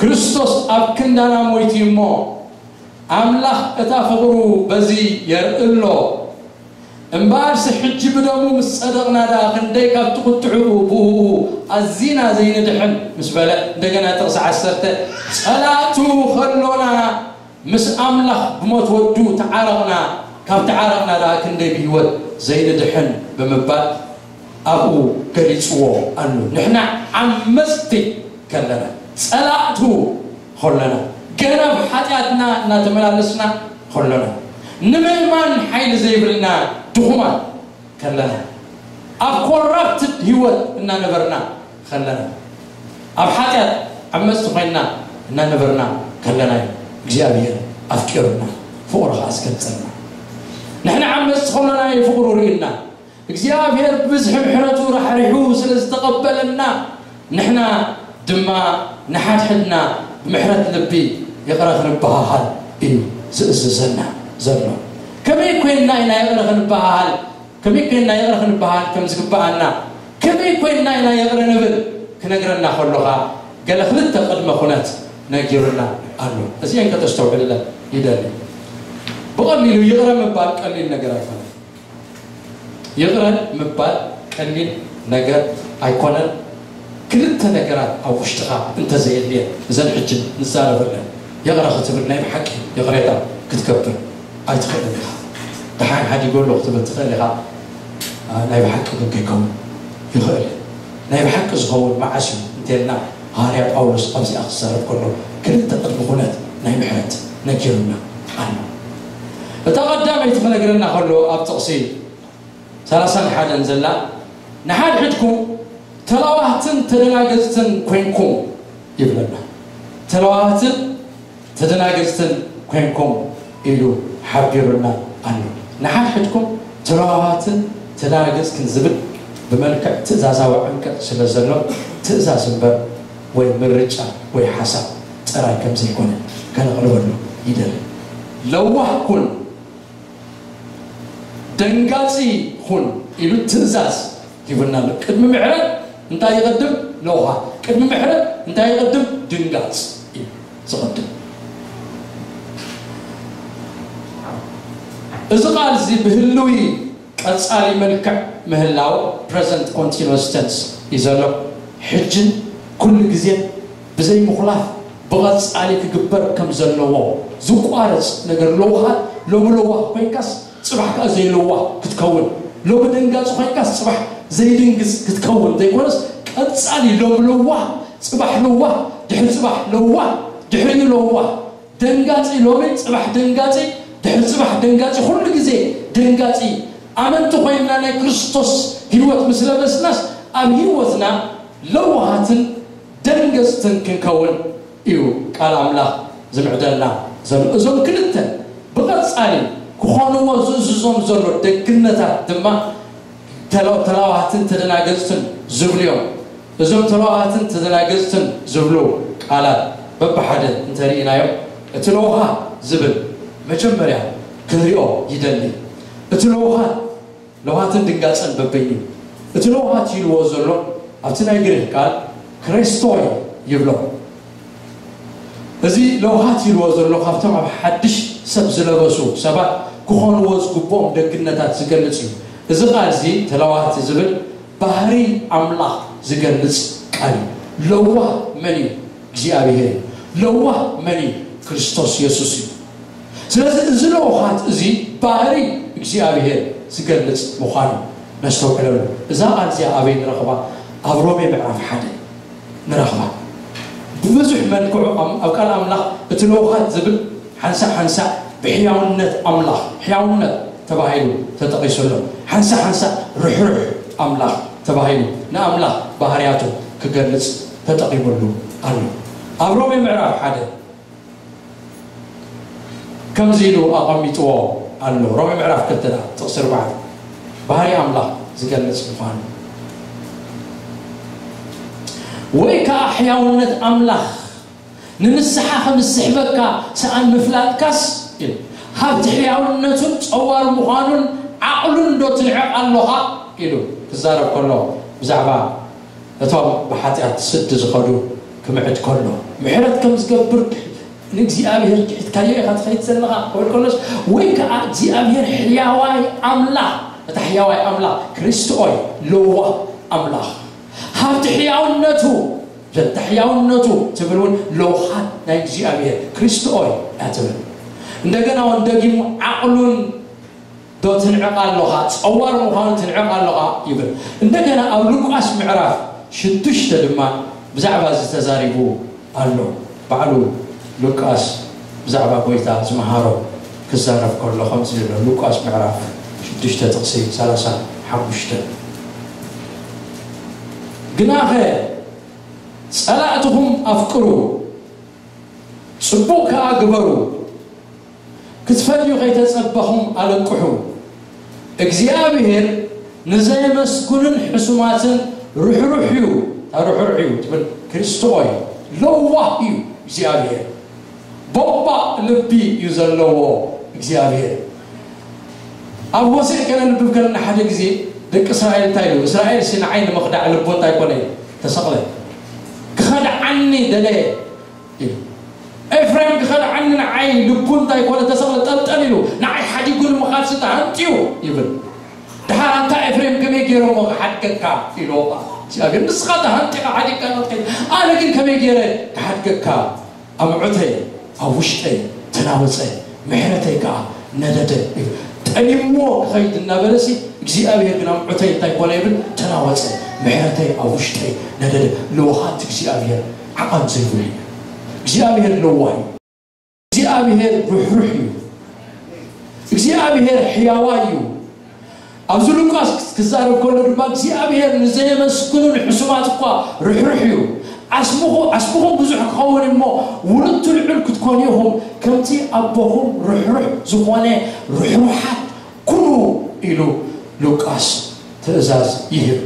ክርስቶስ ኣብ ክንዳና ሞይቱ እሞ ኣምላኽ እታ ፍቕሩ በዚ የርኢ ኣሎ። እምበኣርሲ ሕጂ ብደሙ ምስ ጸደቕና ደኣ ክንደይ ካብቲ ቁጥዕኡ ብእኡ ኣዚና ዘይንድሕን ምስ በለ፣ እንደገና ጥቕሲ ዓሰርተ፣ ጸላእቱ ከሎና ምስ ኣምላኽ ብሞት ወዱ ተዓረቕና፣ ካብ ተዓረቕና ደኣ ክንደይ ብህይወት ዘይንድሕን ብምባል ኣብኡ ገሊጽዎ ኣሎ። ንሕና ዓመጽቲ ከለና፣ ጸላእቱ ከለና፣ ገና ኣብ ሓጢኣትና እናተመላለስና ከለና፣ ንምእማን ሓይሊ ዘይብልና ድኹማት ከለና፣ ኣብ ኮራፕትድ ህይወት እናነበርና ከለና፣ ኣብ ሓጢኣት ዓመጽቲ ኮይንና እናነበርና ከለና እዩ እግዚኣብሔር ኣፍቂሩና፣ ፍቕሩ ኸዓ ዝገልጸልና። ንሕና ዓመጽቲ ከለና እዩ ፍቕሩ ርእዩና። እግዚኣብሔር ብብዝሒ ምሕረቱ ራሕሪሑ ስለ ዝተቐበለና፣ ንሕና ድማ ንሓድሕድና ብምሕረት ልቢ ይቕረ ክንበሃሃል እዩ ዝእዝዘና ዘሎ። ከመይ ኮይንና ኢና ይቕረ ክንበሃሃል? ከመይ ኮይንና ይቕረ ክንበሃል ከም ዝግብኣና? ከመይ ኮይንና ኢና ይቕረ ንብል? ክነግረና ከሎ ኸኣ ገለ ክልተ ቅድመ ኩነት ነጊሩና ኣሎ። እዚኤን ከተስተውዕልለን ይደሊ። ብቐሊሉ ይቕረ ምባል ቀሊል ነገር ኣይኮነን። ይቕረ ምባል ቀሊል ነገር ኣይኮነን። ክልተ ነገራት ኣብ ውሽጥኻ እንተዘየድልየን፣ እዘን ሕጂ ንዛረበለን፣ ይቕረ ክትብል ናይ ብሓቂ ይቕሬታ ክትገብር ኣይትኽእልን ኢኻ። ደሓን ሓዲጎ ኣሎ ክትብል ትኽእል ኢኻ። ኣ፣ ናይ ብሓቂ ግን ከይከውን ይኽእል እዩ። ናይ ብሓቂ ዝኸውን መዓስ እዩ እንተልና፣ ሃዋርያ ጳውሎስ ኣብዚኣ ክዛረብ ከሎ ክልተ ቅድሚ ኩነት ናይ ምሕረት ነጊሩና ኣሎ። እታ ቀዳመይቲ ክነግረና ከሎ ኣብ ጥቕሲ ሰላሳን ሓደን ዘላ፣ ንሓድሕድኩም ተላዋህትን ተደናገጽትን ኮይንኩም ይብለና። ተላዋህትን ተደናገጽትን ኮይንኩም ኢሉ ሓቢሩና ኣሎ። ንሓድሕድኩም ተላዋህትን ተደናገጽትን ዝብል ብመልክዕ ትእዛዛዊ ዕምቀት ስለ ዘሎ፣ ትእዛዝ እምበር ወይ ምርጫ ወይ ሓሳብ ጥራይ ከም ዘይኮነ ከነቕርበሉ ይደሊ። ለዋህ ኩን፣ ደንጋጺ ኩን ኢሉ ትእዛዝ ሂቡና ኣሎ። ቅድሚ ምሕረት እንታይ ይቐድም? ለውሃት። ቅድሚ ምሕረት እንታይ ይቐድም? ድንጋጽ እዩ ዝቐድም። እዚ ቃል እዚ ብህልዊ ቀጻሊ መልክዕ ምህላው፣ ፕረዘንት ኮንቲኑስ ተንስ እዩ ዘሎ። ሕጅን ኩሉ ግዜን ብዘይ ምኹላፍ ብቐጻሊ ክግበር ከም ዘለዎ ዝቋረጽ ነገር ለውሃት፣ ሎሚ ለዋህ ኮይንካስ ጽባሕ ከኣ ዘይለዋህ ክትከውን፣ ሎሚ ደንጋጺ ኮይንካስ ጽባሕ ዘይድንግጽ ክትከውን ዘይኮነስ፣ ቀጻሊ ሎሚ ለዋህ፣ ጽባሕ ለዋህ፣ ድሕሪ ጽባሕ ለዋህ፣ ድሕሪኡ ለዋህ፣ ደንጋጺ ሎሚ፣ ጽባሕ ደንጋጺ፣ ድሕሪ ጽባሕ ደንጋጺ፣ ኩሉ ግዜ ደንጋጺ። ኣመንቲ ኮይንና ናይ ክርስቶስ ህይወት ምስ ለበስናስ ኣብ ህይወትና ለዋሃትን ደንገጽትን ክንከውን እዩ ቃል ኣምላኽ ዝምዕደልና ዘሎ። እዞም ክልተ ብቐጻሊ ክኾንዎ ዝእዝዞም ዘሎ ደግነታት ድማ ተለ-፣ ተላዋህትን ተደናገጽትን ዝብሉ እዮም። እዞም ተላዋህትን ተደናገጽትን ዝብሉ ቃላት በብሓደ እንተርኢናዮም፣ እቲ ለውሃት ዝብል መጀመርያ ክንሪኦ ይደሊ። እቲ ለውሃት ለውሃትን ድንጋጸን በበይኑ። እቲ ለውሃት ኢልዎ ዘሎ ኣብቲ ናይ ግሪክ ቃል ክሬስቶይ ይብሎ። እዚ ለውሃት ኢልዎ ዘሎ ካብቶም ኣብ ሓድሽ ሰብ ዝለበሱ ሰባት ክኾንዎ ዝግብኦም ደግነታት ዝገልጽ እዩ። እዚ ቃል እዚ ተለዋህቲ ዝብል ባህሪ ኣምላኽ ዝገልጽ እዩ። ለዋህ መን እዩ? እግዚኣብሔር እዩ። ለዋህ መን እዩ? ክርስቶስ የሱስ እዩ። ስለዚ እዚ ለውሃት እዚ ባህሪ እግዚኣብሔር ዝገልጽ ምዃኑ ነስተውዕለሉ። እዛ ቃል እዚኣ ኣበይ ንረኽባ? ኣብ ሮሜ ምዕራፍ ሓደ ንረኽባ። ብብዙሕ መልክዑ ኣብ ቃል ኣምላኽ እቲ ለውሃት ዝብል ሓንሳእ ሓንሳእ ብሕያውነት ኣምላኽ፣ ሕያውነት ተባሂሉ ተጠቒሱ ኣሎ። ሓንሳእ ሓንሳእ ርሕሩሕ ኣምላኽ ተባሂሉ ንኣምላኽ ባህርያቱ ክገልጽ ተጠቒሙሉ ኣሎ። ኣብ ሮሜ ምዕራፍ ሓደ ከምዚ ኢሉ ኣቐሚጥዎ ኣሎ። ሮሜ ምዕራፍ ክልተ ጥቕሲ ኣርባዕተ ባህሪ ኣምላኽ ዝገልጽ ምዃኑ፣ ወይ ከኣ ሕያውነት ኣምላኽ ንንስሓ ከም ዝስሕበካ ሰኣን ምፍላጥካስ፣ ኢሉ፣ ሃብቲ ሕያውነቱን ጸዋር ምዃኑን ዓቕሉን ዶ ትንዕቕ ኣሎኻ? ኢሉ ክዛረብ ከሎ ብዛዕባ እቶም ብሓጢኣት ስዲ ዝኸዱ ክምዕድ ከሎ፣ ምሕረት ከም ዝገብር ንእግዚኣብሔር ክሒድካዮ ኢኻ ትኸይድ ዘለኻ ክብል ከሎስ፣ ወይ ከኣ እግዚኣብሔር ሕያዋይ ኣምላኽ፣ እታ ሕያዋይ ኣምላኽ ክርስትኦይ ለዋህ ኣምላኽ፣ ሃብቲ ሕያውነቱ፣ ዘታ ሕያውነቱ ትብል እውን ለውሃት ናይ እግዚኣብሔር ክርስትኦይ እያ ትብል። እንደገና እውን ደጊሙ ዓቕሉን ዶ ትንዕቕ ኣለኻ? ጸዋር ምዃኑ ትንዕቕ ኣለኻ ይብል። እንደገና ኣብ ሉቃስ ምዕራፍ ሽዱሽተ ድማ ብዛዕባ እዚ ተዛሪቡ ኣሎ። ባዕሉ ሉቃስ ብዛዕባ ጎይታ ዝመሃሮ ክዛረብ ከሎ ከምዚ ይብሎ፣ ሉቃስ ምዕራፍ ሽዱሽተ ጥቕሲ ሰላሳ ሓሙሽተ፣ ግናኸ ጸላእትኹም ኣፍቅሩ፣ ጽቡቕ ከኣ ግበሩ፣ ክትፈድዩ ከይተጸበኹም ኣለቅሑ። እግዚኣብሔር ንዘየመስግኑን ሕሱማትን ርሕሩሕ እዩ። እታ ርሕሩሕ እዩ ትብል ክርስትኦ እዩ። ለዋህ እዩ እግዚኣብሔር። ቦባእ ልቢ እዩ ዘለዎ እግዚኣብሔር። ኣብ ሆሴዕ ከነንብብ ከለና ሓደ ግዜ ደቂ እስራኤል እንታይ ኢሉ? እስራኤል ሲ ንዓይ ንምኽዳዕ ልቡ እንታይ ኮነ? ተሰቕለ። ክኸድዓኒ ደለየ ኢሉ። ኤፍሬም ክኸድዓኒ ንዓይ ልቡ እንታይ ኮነ? ተሰቕለ፣ ጠልጠል ኢሉ። ንዓይ ሓዲጉ ንምኻድ ሲ ተሃንጥዩ ይብል። ድሓር ኣንታ ኤፍሬም ከመይ ገይረ እሞ ክሓድገካ ኢልዎ ኸዓ እግዚኣብሔር። ንስኻ ተሃንጢኻ ሓዲግካ ኢኻ ትኸይድ። ኣነ ግን ከመይ ገይረ ክሓድገካ? ኣምዑተይ ኣብ ውሽጠይ ተናወጸ፣ ምሕረተይ ከኣ ነደደ። ጠሊምዎ ክኸይድ እናበለሲ እግዚኣብሔር ግን ኣምዑተይ እንታይ ኮነ ይብል? ተናወጸ። ምሕረተይ ኣብ ውሽጠይ ነደደ። ለውሃት እግዚኣብሔር ዓቐን ዘይብሉ እዩ። እግዚኣብሔር ለዋህ እዩ። እግዚኣብሔር ርሕሩሕ እዩ። እግዚኣብሔር ሕያዋይ እዩ። ኣብዚ ሉቃስ ክዛረብ ከሎ ድማ እግዚኣብሔር ንዘየመስግኑ ንሕሱማት እኳ ርሕሩሕ እዩ። ዓስምኹ-፣ ዓስምኹም ብዙሕ ክኸውን እሞ ውርቱ ልዑል ክትኮኑ ኢኹም፣ ከምቲ ኣቦኹም ርሕሩሕ ዝኾነ ርሕሩሓት ኩኑ ኢሉ ሉቃስ ትእዛዝ ይህብ።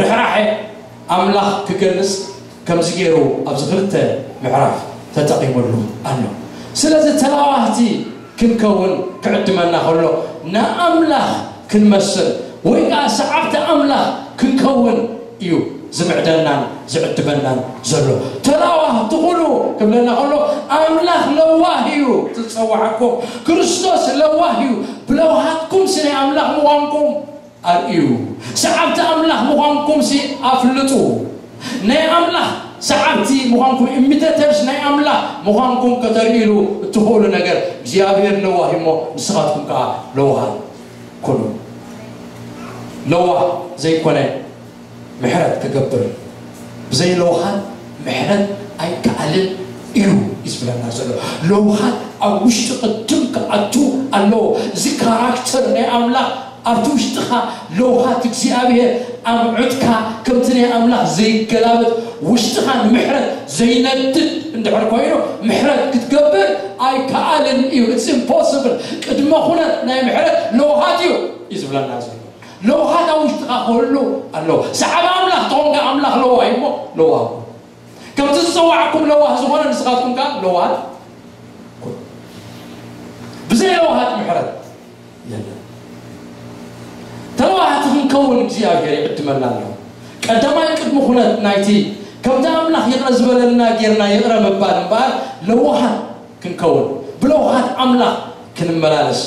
ርሕራሐ ኣምላኽ ክገልጽ ከምዚ ገይሩ ኣብዚ ክልተ ምዕራፍ ተጠቒመሉ ኣሎ። ስለዚ ተላዋህቲ ክንከውን ክዕድመና ከሎ ንኣምላኽ ክንመስል ወይ ከኣ ሰዓብቲ ኣምላኽ ክንከውን እዩ ዝምዕደናን ዝዕድመናን ዘሎ። ተላዋህቲ ኩኑ ክብለና ከሎ ኣምላኽ ለዋህ እዩ ዝጸዋዓኩም። ክርስቶስ ለዋህ እዩ። ብለውሃትኩም ሲ ናይ ኣምላኽ ምዃንኩም ኣርእዩ። ሰዓብቲ ኣምላኽ ምዃንኩም ሲ ኣፍልጡ። ናይ ኣምላኽ ሰዓብቲ ምዃንኩም፣ ኢሚቴተርስ ናይ ኣምላኽ ምዃንኩም ከተርእሉ እትኽእሉ ነገር እግዚኣብሔር ለዋህ እሞ ንስኻትኩም ከኣ ለዋሃት ኩኑ። ለዋህ ዘይኮነ ምሕረት ክገብር ብዘይ ለውሃት ምሕረት ኣይከኣልን እዩ እዩ ዝብለና ዘሎ። ለውሃት ኣብ ውሽጢ ቅድም ክኣቱ ኣለዎ። እዚ ካራክተር ናይ ኣምላኽ ኣብቲ ውሽጥኻ ለውሃት እግዚኣብሔር ኣምዑትካ ከምቲ ናይ ኣምላኽ ዘይገላበጥ ውሽጥኻ ንምሕረት ዘይነድድ እንድሕር ኮይኑ ምሕረት ክትገብር ኣይከኣልን እዩ። It's impossible። ቅድመ ኩነት ናይ ምሕረት ለውሃት እዩ እዩ ዝብለና ዘሎ። ለውሃት ኣብ ውሽጥኻ ክህሉ ኣለዎ። ሰዓቢ ኣምላኽ ተኾንካ ኣምላኽ ለዋህ እዩ እሞ ለዋህ ኩን። ከምቲ ዝጸዋዕኩም ለዋህ ዝኾነ ንስኻትኩም ከኣ ለዋሃት ኩኑ። ብዘይ ለዋሃት ምሕረት የለን። ተለዋሃቲ ክንከውን እግዚኣብሔር ይዕድመና ኣሎ። ቀዳማይ ቅድሚ ኩነት ናይቲ ከምቲ ኣምላኽ ይቕረ ዝበለልና ጌርና ይቕረ ምባል እምበኣር ለዋሃት ክንከውን፣ ብለውሃት ኣምላኽ ክንመላለስ፣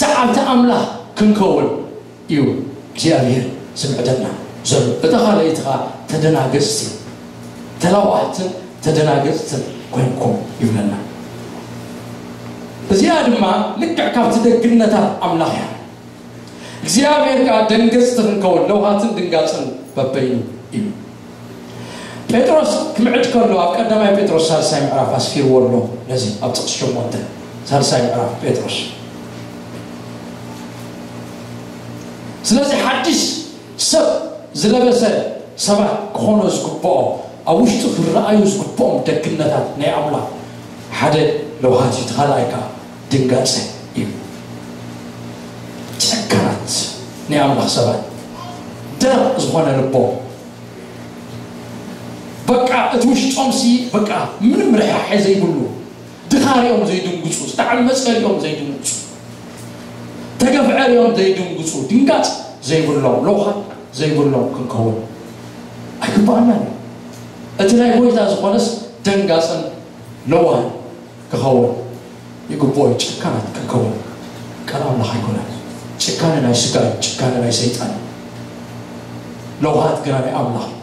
ሰዓብቲ ኣምላኽ ክንከውን እዩ እግዚኣብሔር ዝምዕደና። ዘሎ። እታ ካልኣይቲ ኸዓ ተደናገጽቲ፣ ተላዋህትን ተደናገጽትን ኮይንኩም ይብለና። እዚኣ ድማ ልክዕ ካብቲ ደግነታት ኣምላኽ እያ። እግዚኣብሔር ከኣ ደንገጽቲ ክንከውን ለውሃትን ድንጋጽን በበይኑ እዩ። ጴጥሮስ ክምዕድ ከሎ ኣብ ቀዳማይ ጴጥሮስ ሳልሳይ ምዕራፍ ኣስፊርዎ ኣሎ። ነዚ ኣብ ጥቕሲ ሸሞንተ ሳልሳይ ምዕራፍ ጴጥሮስ። ስለዚ ሓድሽ ሰብ ዝለበሰ ሰባት ክኾኖ ዝግብኦ፣ ኣብ ውሽጡ ክረኣዩ ዝግብኦም ደግነታት ናይ ኣምላኽ ሓደ ለውሃት እዩ፣ እቲ ካልኣይ ከኣ ድንጋጸ እዩ። ጨካናት ናይ ኣምላኽ ሰባት፣ ደረቕ ዝኾነ ልቦም፣ በቃ እቲ ውሽጦምሲ በቃ ምንም ርሕራሐ ዘይብሉ፣ ድኻ ሪኦም ዘይድንግጹ፣ ዝተዓመጸ ሪኦም ዘይድንግጹ፣ ተገፍዐ ሪኦም ዘይድንግጹ፣ ድንጋጽ ዘይብሎም፣ ለውሃት ዘይብሎም ክንከውን ኣይግባኣናን እዩ። እቲ ናይ ጎይታ ዝኾነስ ደንጋጽን ለዋህን ክኸውን ይግብኦ እዩ። ጨካናት ክንከውን ቃል ኣምላኽ ኣይኮነን። ጭካነ ናይ ስጋ እዩ፣ ጭካነ ናይ ሰይጣን እዩ። ለውሃት ግና ናይ ኣምላኽ እዩ።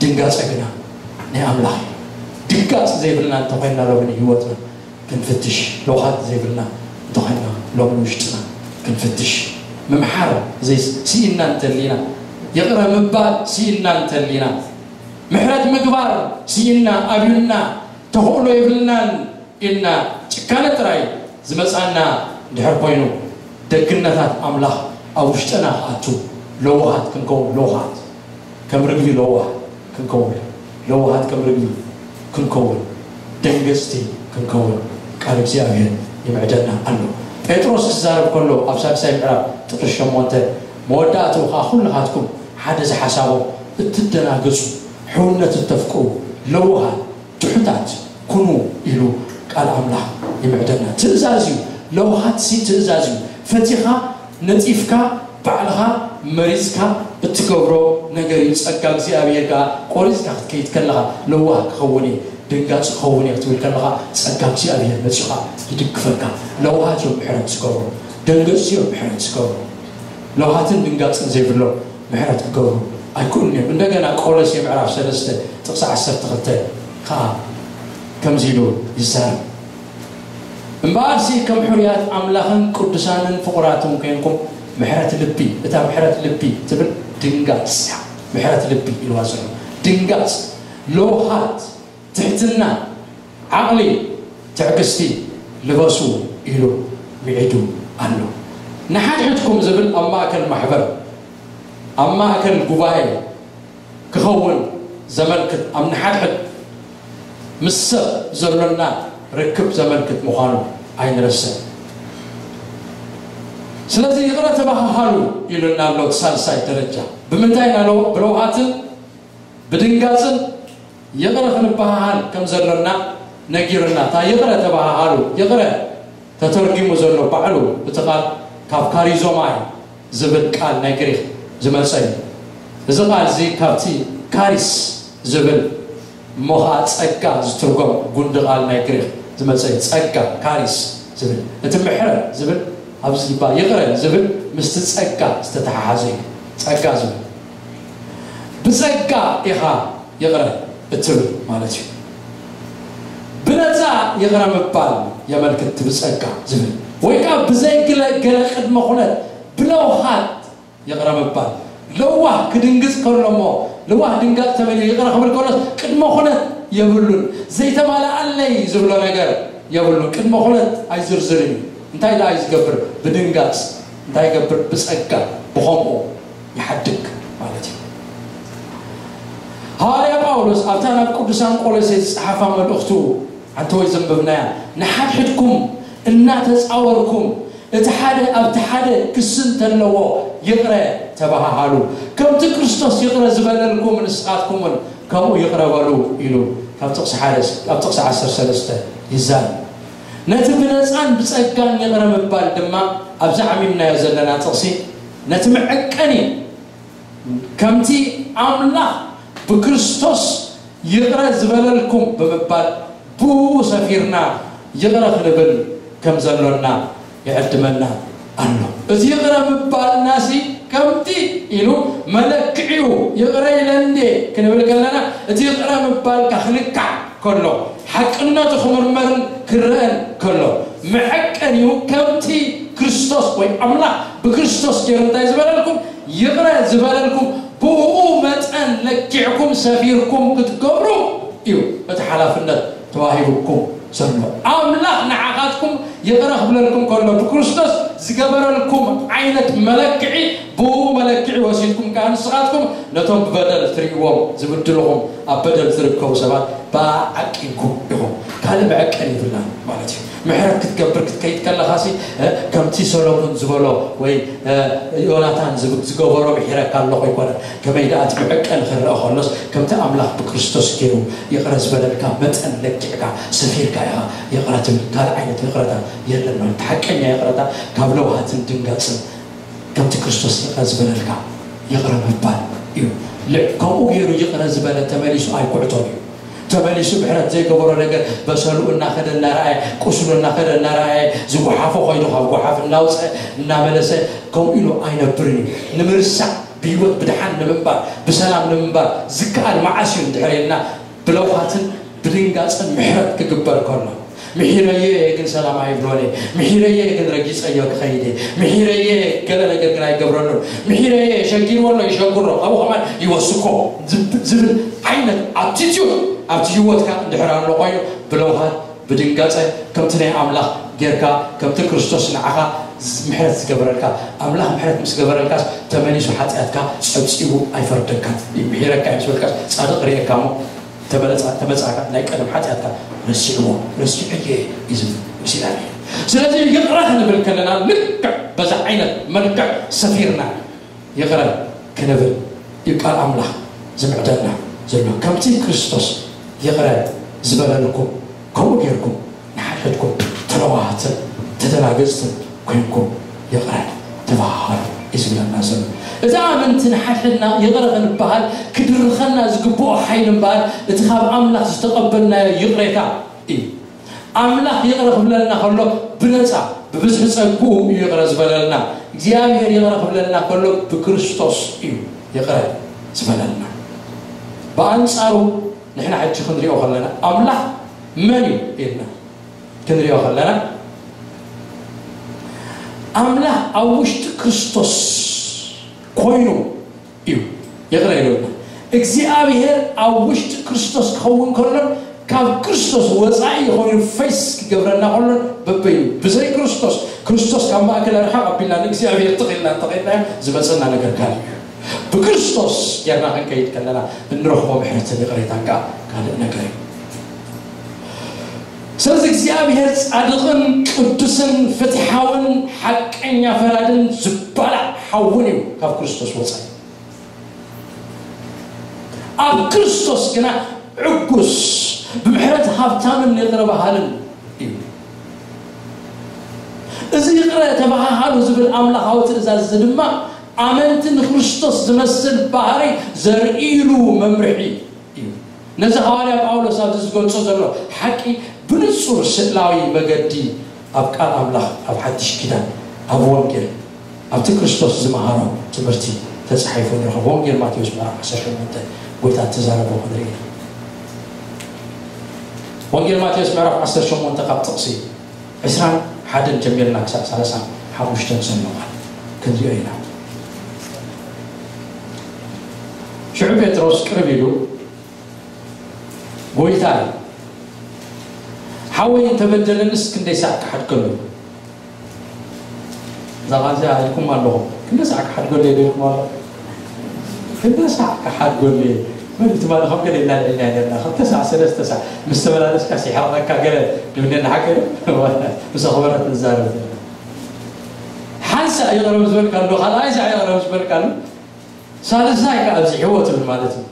ድንጋጸ ግና ናይ ኣምላኽ እዩ። ድንጋጽ ዘይብልና እንተኾይንና ሎሚ ንህይወትና ክንፍትሽ፣ ለውሃት ዘይብልና እንተኾይንና ሎሚ ንውሽጥና ክንፍትሽ። ምምሓር ዘይ-፣ ስኢንና እንተሊና፣ ይቕረ ምባል ስኢንና እንተሊና፣ ምሕረት ምግባር ስኢንና፣ ኣብዩና፣ ተኽእሎ የብልናን ኢልና ጭካነ ጥራይ ዝመጽኣና እንድሕር ኮይኑ፣ ደግነታት ኣምላኽ ኣብ ውሽጥና ክኣቱ፣ ለዋሃት ክንከውን፣ ለዋሃት ከም ርግቢ ለዋህ ክንከውን፣ ለዋሃት ከም ርግቢ ክንከውን፣ ደንገጽቲ ክንከውን ቃል እግዚኣብሔር ይምዕደና ኣሎ። ጴጥሮስ ክዛረብ ከሎ ኣብ ሳልሳይ ምዕራፍ ጥቕሲ ሸሞንተ፣ መወዳእትኡ ኸኣ ኩልኻትኩም ሓደ ዝሓሳቦ እትደናገጹ፣ ሕውነት እተፍቅሩ፣ ለዋሃት፣ ትሑታት ኩኑ ኢሉ ቃል ኣምላኽ ይምዕደና። ትእዛዝ እዩ። ለውሃትሲ ትእዛዝ እዩ። ፈቲኻ፣ ነጢፍካ፣ ባዕልኻ መሪጽካ እትገብሮ ነገር እዩ። ጸጋ እግዚኣብሔር ከኣ ቆሪጽካ ክትከይድ ከለኻ ለዋህ ክኸውን እየ፣ ድንጋጽ ክኸውን እየ ክትብል ከለኻ ጸጋ እግዚኣብሔር መጺኡ ኸኣ ይድግፈካ። ለውሃት እዮም ምሕረት ዝገብሩ። ደንገጽቲ እዮም ምሕረት ዝገብሩ። ለውሃትን ድንጋጽን ዘይብሎም ምሕረት ክገብሩ ኣይክእሉን እዮም። እንደገና ቆሎሴ ምዕራፍ ሰለስተ ጥቕሲ ዓሰርተ ክልተ ከኣ ከምዚ ኢሉ ይዛረብ። እምበኣርሲ ከም ሕሩያት ኣምላኽን ቅዱሳንን ፍቑራትን ኮይንኩም ምሕረት ልቢ፣ እታ ምሕረት ልቢ ትብል ድንጋጽ እያ። ምሕረት ልቢ ኢልዋ ዘሎ ድንጋጽ፣ ለውሃት፣ ትሕትና፣ ዓቕሊ፣ ትዕግስቲ ልበሱ ኢሉ ምዒዱ ኣሎ። ንሓድሕድኩም ዝብል ኣብ ማእከል ማሕበር፣ ኣብ ማእከል ጉባኤ ክኸውን ዘመልክት፣ ኣብ ንሓድሕድ ምስ ሰብ ዘሎና ርክብ ዘመልክት ምዃኑ ኣይንረስዕ። ስለዚ ይቕረ ተባሃሃሉ ኢሉና ኣሎ። እቲ ሳልሳይ ደረጃ ብምንታይ ኢና ለው-፣ ብለውሃትን ብድንጋጽን ይቕረ ክንበሃሃል ከም ዘሎና ነጊሩና። እታ ይቕረ ተበሃሃሉ፣ ይቕረ ተተርጒሙ ዘሎ ባዕሉ እቲ ቃል ካብ ካሪዞማይ ዝብል ቃል ናይ ግሪኽ ዝመጸ እዩ። እዚ ቃል እዚ ካብቲ ካሪስ ዝብል እሞ ኸዓ ጸጋ ዝትርጎም ጉንዲ ቃል ናይ ግሪኽ ዝመጸ እዩ። ጸጋ፣ ካሪስ ዝብል፣ እቲ ምሕረት ዝብል ኣብዚ ይባ-፣ ይቕረ ዝብል ምስቲ ጸጋ ዝተተሓሓዘ እዩ። ጸጋ ዝብል ብጸጋ ኢኻ ይቕረ እትብል ማለት እዩ። ብነጻ ይቕረ ምባል የመልክት እቲ ብጸጋ ዝብል፣ ወይ ከኣ ብዘይ ግለ-፣ ገለ ቅድመ ኩነት ብለውሃት ይቕረ ምባል። ለዋህ ክድንግጽ ከሎ እሞ፣ ለዋህ ድንጋጽ ተመልዩ ይቕረ ክብል ከሎስ ቅድመ ኩነት የብሉን። ዘይተማልኣለይ ዝብሎ ነገር የብሉን። ቅድመ ኩነት ኣይዝርዝርን እዩ። እንታይ ደኣ እዩ ዝገብር? ብድንጋጽ እንታይ ይገብር? ብጸጋ ብኸምኡ ይሓድግ ማለት እዩ። ሃዋርያ ጳውሎስ ኣብታ ናብ ቅዱሳን ቆሎሴ ዝጸሓፋ መልእኽቱ፣ ኣንተ ወይ ዘንበብናያ፣ ንሓድሕድኩም እናተጻወርኩም፣ እቲ ሓደ ኣብቲ ሓደ ክሲ እንተለዎ ይቕረ ተበሃሃሉ። ከምቲ ክርስቶስ ይቕረ ዝበለልኩም፣ ንስኻትኩም እውን ከምኡ ይቕረ በሉ ኢሉ ካብ ጥቕሲ ሓደ፣ ኣብ ጥቕሲ ዓሰርተ ሰለስተ ይዛረብ። ነቲ ብነጻን ብጸጋን ይቕረ ምባል ድማ ኣብዚ ዓሚምናዮ ዘለና ጥቕሲ ነቲ መዐቀኒ፣ ከምቲ ኣምላኽ ብክርስቶስ ይቕረ ዝበለልኩም ብምባል ብኡ ሰፊርና ይቕረ ክንብል ከም ዘሎና ይዕድመና ኣሎ። እቲ ይቕረ ምባልናሲ ከምቲ ኢሉ መለክዒኡ ይቕረ ኢለ እንዴ ክንብል ከለና፣ እቲ ይቕረ ምባልካ ክልካዕ ከሎ፣ ሓቅነቱ ክምርመርን ክረአን ከሎ፣ መዐቀኒኡ ከምቲ ክርስቶስ ወይ ኣምላኽ ብክርስቶስ ገይሩ እንታይ ዝበለልኩም፣ ይቕረ ዝበለልኩም፣ ብኡ መጠን ለኪዕኩም ሰፊርኩም ክትገብሩ እዩ እቲ ሓላፍነት ተዋሂቡኩም ዘሎ። ኣምላኽ ንዓኻትኩም ይቕረ ክብለልኩም ከሎ፣ ብክርስቶስ ዝገበረልኩም ዓይነት መለክዒ፣ ብኡ መለክዒ ወሲድኩም ከኣ ንስኻትኩም ነቶም ብበደል ትርእይዎም ዝብድልኹም፣ ኣብ በደል ዝርከቡ ሰባት ብኣ ዓቂንኩም ኢኹም። ካልእ መዐቀኒ የብልናን ማለት እዩ። ምሕረት ክትገብር ክትከይድ ከለኻሲ፣ እ፣ ከምቲ ሰሎሞን ዝበሎ ወይ፣ እ፣ ዮናታን ዝብ-፣ ዝገበሮ ምሒረካ ኣለኹ ኣይኮነን። ከመይ ደኣ እቲ መዐቀኒ ክረአ ከሎስ፣ ከምቲ ኣምላኽ ብክርስቶስ ገይሩ ይቕረ ዝበለልካ መጠን ለኪዕካ ሰፊርካ ኢኻ ይቕረ ትብል። ካልእ ዓይነት ይቕረታ የለን ማለት። እቲ ሓቀኛ ይቕረታ ካብ ለውሃትን ድንጋጽን፣ ከምቲ ክርስቶስ ይቕረ ዝበለልካ ይቕረ ምባል እዩ። ልዕ-፣ ከምኡ ገይሩ ይቕረ ዝበለ ተመሊሱ ኣይኩዕቶን እዩ። ተመሊሱ ምሕረት ዘይገበሮ ነገር፣ በሰሉ እናኸደ እናረኣየ፣ ቁስሉ እናኸደ እናረኣየ፣ ዝጓሓፎ ኮይኑ ካብ ጓሓፍ እናውፀ እናመለሰ ከምኡ ኢሉ ኣይነብርን እዩ። ንምርሳዕ፣ ብህይወት ብድሓን ንምንባር፣ ብሰላም ንምንባር ዝከኣል መዓስ እዩ እንድሕር ኢልና፣ ብለውሃትን ብድንጋጽን ምሕረት ክግበር ከሎ፣ ምሒረዮ እየ ግን ሰላም ኣይብሎን እየ፣ ምሒረዮ እየ ግን ረጊጸዮ ክኸይድ እየ፣ ምሒረዮ እየ ገለ ነገር ግን ኣይገብረሉን፣ ምሒረዮ እየ ሸጊርዎ ኣሎ ይሸግሮ፣ ካብኡ ከማን ይወስኮ ዝብ-፣ ዝብል ዓይነት ኣቲቲዩድ ኣብቲ ህይወትካ እንድሕር ኣሎ ኮይኑ፣ ብለውሃት ብድንጋጸ ከምቲ ናይ ኣምላኽ ጌርካ፣ ከምቲ ክርስቶስ ንዓኻ ዝ-፣ ምሕረት ዝገበረልካ፣ ኣምላኽ ምሕረት ምስ ገበረልካስ፣ ተመሊሱ ሓጢኣትካ ጸብጺቡ ኣይፈርደካን። ምሒረካ እዩ ምስ በልካስ፣ ጻድቕ ርእየካ እሞ፣ ተመለጻ-፣ ተመጻእካ ናይ ቀደም ሓጢኣትካ ረሲዕዎ፣ ረሲዐ እየ እዩ ዝብል ምስ ኢላኒ። ስለዚ ይቕረ ክንብል ከለና፣ ልክዕ በዛ ዓይነት መልክዕ ሰፊርና ይቕረ ክንብል እዩ ቃል ኣምላኽ ዝምዕደልና ዘሎ። ከምቲ ክርስቶስ ይቕረ ዝበለልኩም፣ ከምኡ ጌርኩም ንሓድሕድኩም ተለዋሃትን ተደናገጽትን ኮይንኩም ይቕረ ተባሃሃሉ እዩ ዝብለና ዘሎ። እዚ ኣመንቲ ንሓድሕድና ይቕረ ክንበሃል ክድርኸና ዝግብኦ ሓይሊ እምበኣር፣ እቲ ካብ ኣምላኽ ዝተቐበልናዮ ይቕሬታ እዩ። ኣምላኽ ይቕረ ክብለልና ከሎ ብነጻ ብብዝሒ ጸግኡ እዩ ይቕረ ዝበለልና። እግዚኣብሔር ይቕረ ክብለልና ከሎ ብክርስቶስ እዩ ይቕረ ዝበለልና። ብኣንጻሩ ንሕና ሕጂ ክንሪኦ ከለና ኣምላኽ መን እዩ ኢልና ክንሪኦ ከለና፣ ኣምላኽ ኣብ ውሽጢ ክርስቶስ ኮይኑ እዩ ይቕረ ኢሉና። እግዚኣብሔር ኣብ ውሽጢ ክርስቶስ ክኸውን ከሎን ካብ ክርስቶስ ወጻኢ ኮይኑ ፌስ ክገብረና ከሎን በበይኑ። ብዘይ ክርስቶስ፣ ክርስቶስ ካብ ማእከል ርሓቕ ኣቢልና ንእግዚኣብሔር ተኺልና እንተኸድናዮ ዝመጸና ነገር ካልእ እዩ። ብክርስቶስ ጌርና ክንከይድ ከለና እንረኽቦ ምሕረትን ይቕሬታን ከኣ ካልእ ነገር እዩ። ስለዚ እግዚኣብሔር ጻድቕን ቅዱስን ፍትሓውን ሓቀኛ ፈራድን ዝባላዕ ሓውን እዩ ካብ ክርስቶስ ወጻኢ። ኣብ ክርስቶስ ግና ዕጉስ፣ ብምሕረት ሃብታምን ይቕረ በሃልን እዩ። እዚ ይቕረ ተበሃሃሉ ዝብል ኣምላኻዊ ትእዛዝ እዚ ድማ ኣመንቲ ንክርስቶስ ዝመስል ባህሪ ዘርእይሉ መምርሒ እዩ። ነዚ ሃዋርያ ጳውሎስ ኣብዚ ዝገልጾ ዘሎ ሓቂ ብንጹር ስእላዊ መገዲ ኣብ ቃል ኣምላኽ፣ ኣብ ሓድሽ ኪዳን፣ ኣብ ወንጌል፣ ኣብቲ ክርስቶስ ዝመሃሮ ትምህርቲ ተጻሒፉ ንረኽቦ። ወንጌል ማቴዎስ ምዕራፍ ዓሰርተ ሸሞንተ ጎይታ እተዛረቦ ክንርኢ ኢና። ወንጌል ማቴዎስ ምዕራፍ ዓሰርተ ሸሞንተ ካብ ጥቕሲ ዕስራን ሓደን ጀሚርና ክሳብ ሰላሳን ሓሙሽተን ዘሎ ቃል ክንሪኦ ኢና። ሽዑ ጴጥሮስ ቅርብ ኢሉ፣ "ጎይታይ፣ ሓወይ እንተበደለንስ ክንደይ ሳዕ ክሓድገሉ?" እዛ ቃል እዚኣ ኢልኩም ኣለኹም። "ክንደይ ሳዕ ክሓድገሉ እየ?" ኢልኩም ኣለኹም። "ክንደይ ሳዕ ክሓድገሉ እየ?" መን እቲ ማለት ከም ገለ እናልዕልና ነርና። ክልተ ሳዕ፣ ሰለስተ ሳዕ ምስ ተመላለስካ ሲሕረቐካ ገለ ድብነ ንሓቀ ምስ ኣኽበረት ንዛረብ ዘለና። ሓንሳእ ይቕረብ ዝበልካ ኣሎ፣ ካልኣይ ሳዕ ይቕረብ ዝበልካ ኣሎ፣ ሳልሳይ ከኣ ኣብዚ ህይወት ይብል ማለት እዩ።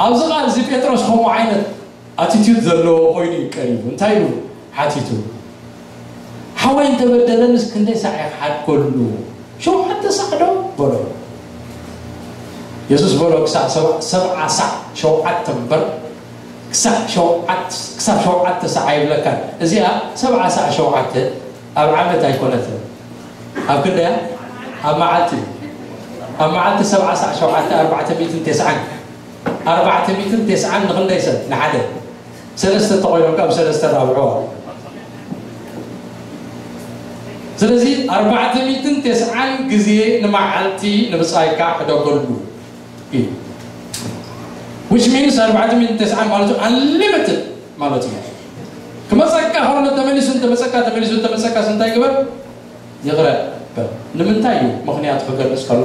ኣብዚ ቃል እዚ ጴጥሮስ ከምኡ ዓይነት ኣቲቲዩድ ዘለዎ ኮይኑ እዩ ቀሪቡ። እንታይ ኢሉ ሓቲቱ? "ሓወይ እንተበደለንስ ክንደይ ሳዕ እየ ክሓድገሉ? ሸውዓተ ሳዕ ዶ?" በሎ። የሱስ በሎ፣ "ክሳዕ ሰብዓ፣ ሰብዓ ሳዕ ሸውዓተ እምበር፣ ክሳዕ ሸውዓተ፣ ክሳብ ሸውዓተ ሳዕ ኣይብለካን። እዚኣ ሰብዓ ሳዕ ሸውዓተ ኣብ ዓመት ኣይኮነትን። ኣብ ክንደያ? ኣብ መዓልቲ ኣብ መዓልቲ ሰብዓ ሳዕ ሸውዓተ ኣርባዕተ ሚእትን ተስዓን ኣርባዕተ ሚእትን ተስዓን ንኽንደይ ሰብ ንሓደ ሰለስተ ተኾይኖም ካብ ሰለስተ ራብዖ። ስለዚ ኣርባዕተ ሚእትን ተስዓን ግዜ ንመዓልቲ ንብጻይካ ሕደገሉ እዩ። Which means ኣርባዕተ ሚእትን ተስዓን ማለት እዩ፣ unlimited ማለት እዩ። ክመጸካ ከሎ ተመሊሱ እንተመጸካ ተመሊሱ እንተመጸካ እንታይ ግበር? ይቕረ በል። ንምንታይ እዩ ምኽንያቱ ክገልጽ ከሎ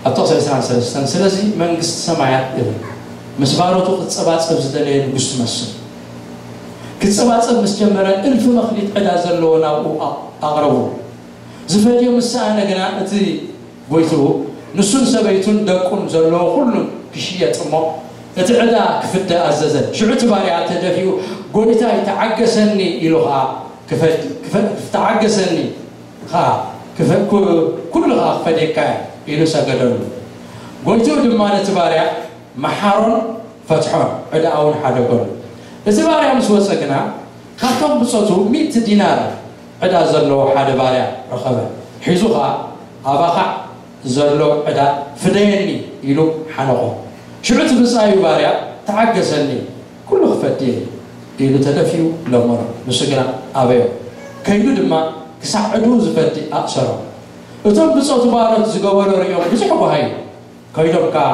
ኣብ ጥቕሲ ዕስራን ሰለስተን ስለዚ መንግስቲ ሰማያት ይብል ምስ ባሮቱ ክጸባጸብ ዝደለየ ንጉስ ትመስል። ክጸባጸብ ምስ ጀመረ እልፊ መኽሊት ዕዳ ዘለዎ ናብኡ ኣቕረቡ። ዝፈድዮ ምስ ሰኣነ ግና እቲ ጎይትኡ ንሱን ሰበይቱን ደቁን ዘለዎ ኩሉ ክሽየጥ እሞ እቲ ዕዳ ክፍደ ኣዘዘ። ሽዑ እቲ ባርያ ተደፊኡ ጎይታይ ተዓገሰኒ ኢሉ ኸኣ ክፈድ ክፈድ ተዓገሰኒ ኸኣ ክፈ- ኩ- ኩሉ ኸኣ ክፈድየካ እየ ኢሉ ሰገደሉ። ጎይትኡ ድማ ነቲ ባርያ መሓሮን ፈትሖን ዕዳኣ እውን ሓደገሉ። እቲ ባርያ ምስ ወጸ ግና ካብቶም ብጾቱ ሚእቲ ዲናር ዕዳ ዘለዎ ሓደ ባርያ ረኸበ። ሒዙ ኸኣ ኣባኻ ዘሎ ዕዳ ፍደየኒ ኢሉ ሓነቖ። ሽዑ እቲ ብጻዩ ባርያ ተዓገሰኒ ኩሉ ክፈዲ እየ ኢሉ ተደፊኡ ለመኖ። ንሱ ግና ኣበዮ። ከይዱ ድማ ክሳዕ ዕድኡ ዝፈዲ ኣእሰሮ። እቶም ብጾቱ ባሮት ዝገበሮ ርእዮም ብዙሕ ጓሃዩ። ከይዶም ከኣ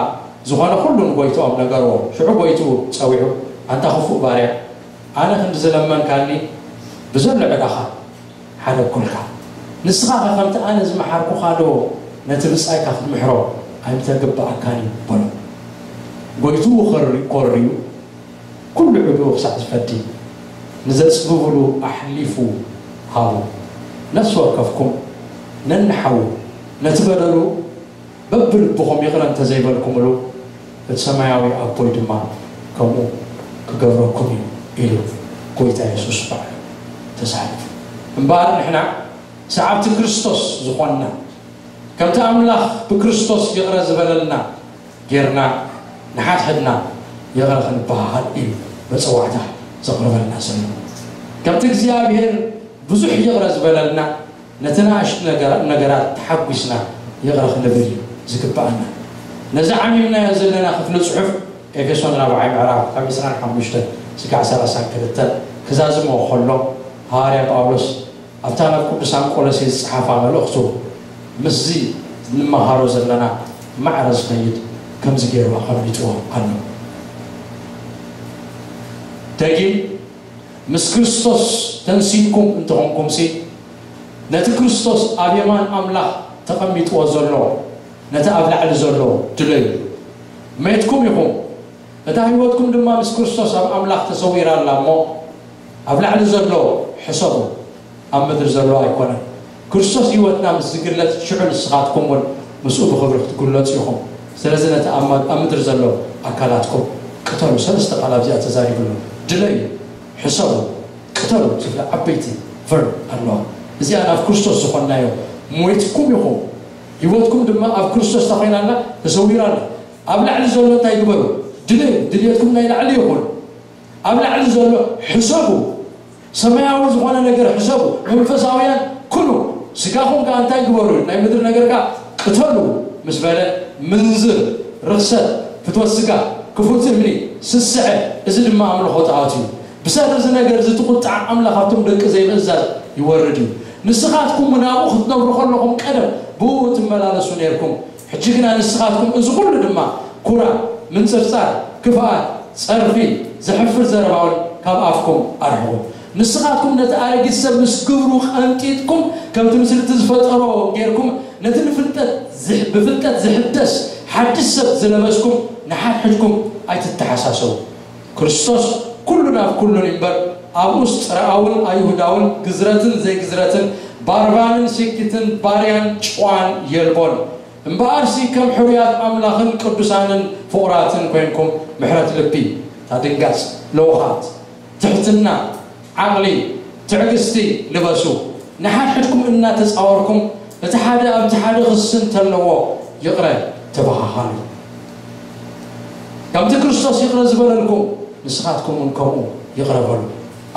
ዝኾነ ኩሉ ንጎይትኦም ነገርዎ። ሽዑ ጎይትኡ ጸዊዑ ኣንታ ክፉእ ባርያ ኣነ ክንዲ ዝለመንካኒ ብዘሎ ዕዳኻ ሓደግኩልካ። ንስኻ ከ ከምቲ ኣነ ዝመሓርኩኻ ዶ ነቲ ብጻይካ ክትምሕሮ ኣይምተግብኣካን እዩ በሎ። ጎይትኡ ኮርዩ ኩሉ ዕድኡ ክሳዕ ዝፈዲ ንዘጽግብሉ ኣሕሊፉ ሃቡ። ነፍሲ ወከፍኩም ነንሓዉ ነቲ በደሉ በብልብኹም ይቕረ እንተ ዘይበልኩምሉ እቲ ሰማያዊ ኣቦይ ድማ ከምኡ ክገብረኩም እዩ ኢሉ ጎይታ የሱስ ባዕሉ ተሳሒቱ። እምበኣር ንሕና ሰዓብቲ ክርስቶስ ዝኾንና ከምቲ ኣምላኽ ብክርስቶስ ይቕረ ዝበለልና ጌርና ንሓድሕድና ይቕረ ክንበሃሃል እዩ መጸዋዕታ ዘቕርበልና ዘሎ። ከምቲ እግዚኣብሔር ብዙሕ ይቕረ ዝበለልና ነቲ ንኣሽቱ ነገራት ተሓጒስና ይቕረ ክንብል እዩ ዝግብኣና። ነዚ ዓሚምናዮ ዘለና ክፍሊ ጽሑፍ ኤፌሶን ራብዓይ ምዕራፍ ካብ ዕስራን ሓሙሽተን ስጋዕ ሰላሳን ክልተን ክዛዝሞ ከሎ ሃዋርያ ጳውሎስ ኣብታ ናብ ቅዱሳን ቆሎሴ ዝጸሓፋ መልእኽቱ ምስዚ እንመሃሮ ዘለና ማዕረ ዝኸይድ ከምዚ ገይሩ ኣቐሚጥዎ ኣሎ። ደጊም ምስ ክርስቶስ ተንሲንኩም እንተኾንኩምሲ ነቲ ክርስቶስ ኣብ የማን ኣምላኽ ተቐሚጥዎ ዘሎ ነቲ ኣብ ላዕሊ ዘሎ ድለዩ። ሜትኩም ኢኹም፣ እታ ህይወትኩም ድማ ምስ ክርስቶስ ኣብ ኣምላኽ ተሰዊራ ኣላ እሞ ኣብ ላዕሊ ዘሎ ሕሰቡ፣ ኣብ ምድሪ ዘሎ ኣይኮነን። ክርስቶስ ህይወትና ምስ ዝግለጽ ሽዑ ንስኻትኩም እውን ምስኡ ብኽብሪ ክትግለጹ ኢኹም። ስለዚ ነቲ ኣብ ምድሪ ዘሎ ኣካላትኩም ቅተሉ። ሰለስተ ቃል ኣብዚኣ ተዛሪቡ ኣሎ። ድለዩ፣ ሕሰቡ፣ ቅተሉ ዝብላ ዓበይቲ ቨርብ ኣለዋ። እዚኣ ናብ ክርስቶስ ዝኾንናዮ ሞይትኩም ኢኹም። ህይወትኩም ድማ ኣብ ክርስቶስ ተኾይና ኣላ፣ ተሰዊራ ኣላ። ኣብ ላዕሊ ዘሎ እንታይ ግበሩ? ድለዩ። ድልየትኩም ናይ ላዕሊ ይኹን። ኣብ ላዕሊ ዘሎ ሕሰቡ። ሰማያዊ ዝኾነ ነገር ሕሰቡ። መንፈሳውያን ኩኑ። ስጋኹም ከኣ እንታይ ግበሩ? ናይ ምድሪ ነገር ከኣ ቅተሉ ምስ በለ ምንዝር፣ ርኽሰት፣ ፍትወት ስጋ፣ ክፉት እምኒ፣ ስስዐ፣ እዚ ድማ ኣምልኾ ጣዖት እዩ። ብሰሪ እዚ ነገር እዚ እቲ ቁጥዓ ኣምላኽ ኣብቶም ደቂ ዘይምእዛዝ ይወርድ እዩ። ንስኻትኩም እውን ኣብኡ ክትነብሩ ከለኹም ቀደም ብኡ ትመላለሱ ነይርኩም። ሕጂ ግና ንስኻትኩም እዚ ኩሉ ድማ ኩራ፣ ምንጽርጻር፣ ክፍኣት፣ ጸርፊ፣ ዘሕፍር ዘረባ እውን ካብ ኣፍኩም ኣርሕቑ። ንስኻትኩም ነቲ ኣረጊት ሰብ ምስ ግብሩ ቀንጢጥኩም ከምቲ ምስሊ እቲ ዝፈጠሮ ጌርኩም ነቲ ንፍልጠት ዝሕ- ብፍልጠት ዝሕደስ ሓድሽ ሰብ ዝለበስኩም ንሓድሕድኩም ኣይትተሓሳሰቡ። ክርስቶስ ኩሉን ኣብ ኩሉን እምበር ኣብኡስ ጽርኣውን ኣይሁዳውን ግዝረትን ዘይግዝረትን ባርባንን ሲኪትን ባርያን ጭዋን የልቦን። እምበኣርሲ ከም ሕሩያት ኣምላኽን ቅዱሳንን ፍቑራትን ኮይንኩም ምሕረት ልቢ፣ ታድንጋጽ፣ ለውኻት፣ ትሕትና፣ ዓቕሊ፣ ትዕግስቲ ልበሱ። ንሓድሕድኩም እናተጻወርኩም እቲ ሓደ ኣብቲ ሓደ ክሲ እንተለዎ ይቕረ ተበሃሃሉ። ከምቲ ክርስቶስ ይቕረ ዝበለልኩም ንስኻትኩም እውን ከምኡ ይቕረ በሉ።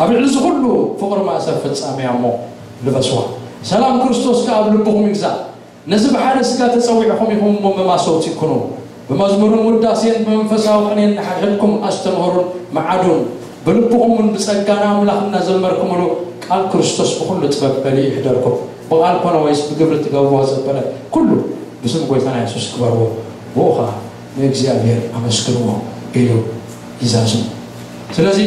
ኣብ ልዕሊ እዚ ኩሉ ፍቕሪ ማእሰር ፍጻሜ እያ እሞ ልበስዋ። ሰላም ክርስቶስ ከኣ ኣብ ልብኹም ይግዛእ። ነዚ ብሓደ ስጋ ተጸዊዕኹም ኢኹም እሞ መማሰውቲ ኩኑ። ብመዝሙርን ውዳሴን ብመንፈሳዊ ቅኔን ንሓድሕድኩም ኣስተምህሩን መዓዱን። ብልብኹም እውን ብጸጋ ንኣምላኽ እናዘመርኩምሉ ቃል ክርስቶስ ብኹሉ ጥበብ መሊኡ ይሕደርኩም። ብቓል ኮነ ወይስ ብግብሪ ትገብርዎ ዘበለ ኩሉ ብስም ጎይታና የሱስ ግበርዎ። ብኡ ኸኣ ንእግዚኣብሔር ኣመስግንዎ ኢሉ ይዛዙ። ስለዚ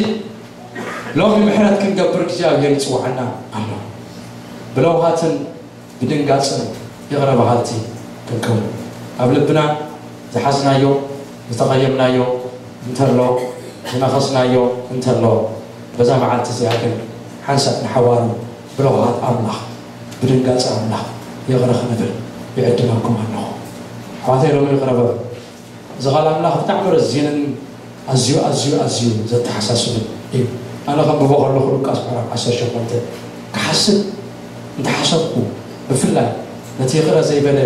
ሎሚ ምሕረት ክንገብር እግዚኣብሔር ይጽውዓና ኣሎ። ብለውሃትን ብድንጋጽን ይቕረ በሃልቲ ክንከውን፣ ኣብ ልብና ዝሓዝናዮ ዝተቐየምናዮ እንተሎ፣ ዝነኸስናዮ እንተሎ፣ በዛ መዓልቲ እዚኣ ግን ሓንሳእ ንሓዋሩ ብለውሃት ኣምላኽ ብድንጋጸ ኣምላኽ ይቕረ ክንብል ይዕድመኩም ኣለኹ። ኣሕዋተይ ሎሚ ይቕረ በሉ። እዚ ቃል ኣምላኽ ብጣዕሚ ረዚንን ኣዝዩ ኣዝዩ ኣዝዩ ዘተሓሳስብን እዩ። ኣነ ከንብቦ ከለኹ ሉቃስ ምዕራፍ ዓሰርተ ሸሞንተ ክሓስብ እንተሓሰብኩ፣ ብፍላይ ነቲ ይቕረ ዘይበለ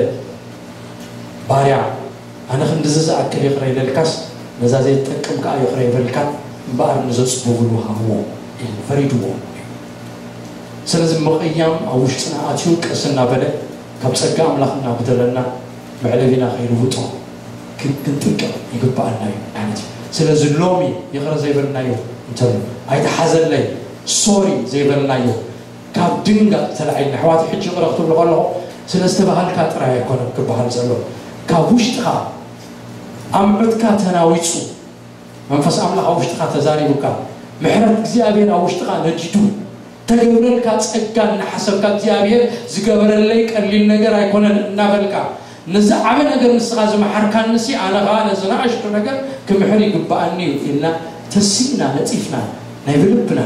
ባርያ፣ ኣነ ክንድዚ ዝኣክል ይቕረ ኢለልካስ ነዛ ዘይትጠቅም ከኣ ይቕረ ይበልካ እምበኣር ንዘጽብብሉ ሃብዎ ኢሉ ፈሪድዎ። ስለዚ ምቕያም ኣብ ውሽጥና ኣትዩ ቀስ እናበለ ካብ ጸጋ ኣምላኽ እናጉደለና መዕለቢና ከይልውጦ ክን- ክንጥንቀቕ ይግብኣና እዩ ማለት እዩ። ስለዚ ሎሚ ይቕረ ዘይበልናዮ እንተሎ፣ ኣይተሓዘለይ፣ ሶሪ ዘይበልናዮ፣ ካብ ድንጋጽ ተላዒልና፣ ኣሕዋት ሕጂ ይቕረ ክትብሉ ከለኹ ስለ ዝተባህልካ ጥራይ ኣይኮነን ክበሃል ዘሎ። ካብ ውሽጥኻ ኣምዑትካ ተናዊጹ መንፈስ ኣምላኽ ኣብ ውሽጥኻ ተዛሪቡካ፣ ምሕረት እግዚኣብሔር ኣብ ውሽጥኻ ነዲዱ፣ ተገብረልካ ጸጋ እናሓሰብካ፣ እግዚኣብሔር ዝገበረለይ ቀሊል ነገር ኣይኮነን እናበልካ፣ ነዚ ዓቢ ነገር ንስኻ ዝመሓርካንሲ፣ ኣነ ኸኣ ነዚ ንኣሽቱ ነገር ክምሕር ይግብኣኒ እዩ ኢልና ተሲእና ነጺፍና ናይ ብልብና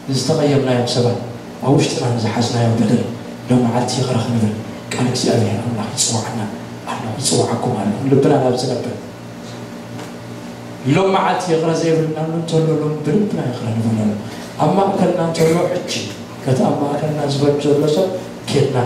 ንዝተቐየምናዮም ሰባት፣ ኣብ ውሽጥና ንዝሓዝናዮም በደል ሎም መዓልቲ ይቕረ ክንብል ቃል እግዚኣብሔር ኣምላኽ ይጽውዓና ኣሎ፣ ይጽውዓኩም ኣሎ። ልብና ናብ ዝነብር ሎም መዓልቲ ይቕረ ዘይብልና ኣሎ እንተሎ፣ ሎም ብልብና ይቕረ ንበለሉ። ኣብ ማእከልና እንተሎ፣ ሕጂ ነቲ ኣብ ማእከልና ዝበድ ዘሎ ሰብ ኬድና፣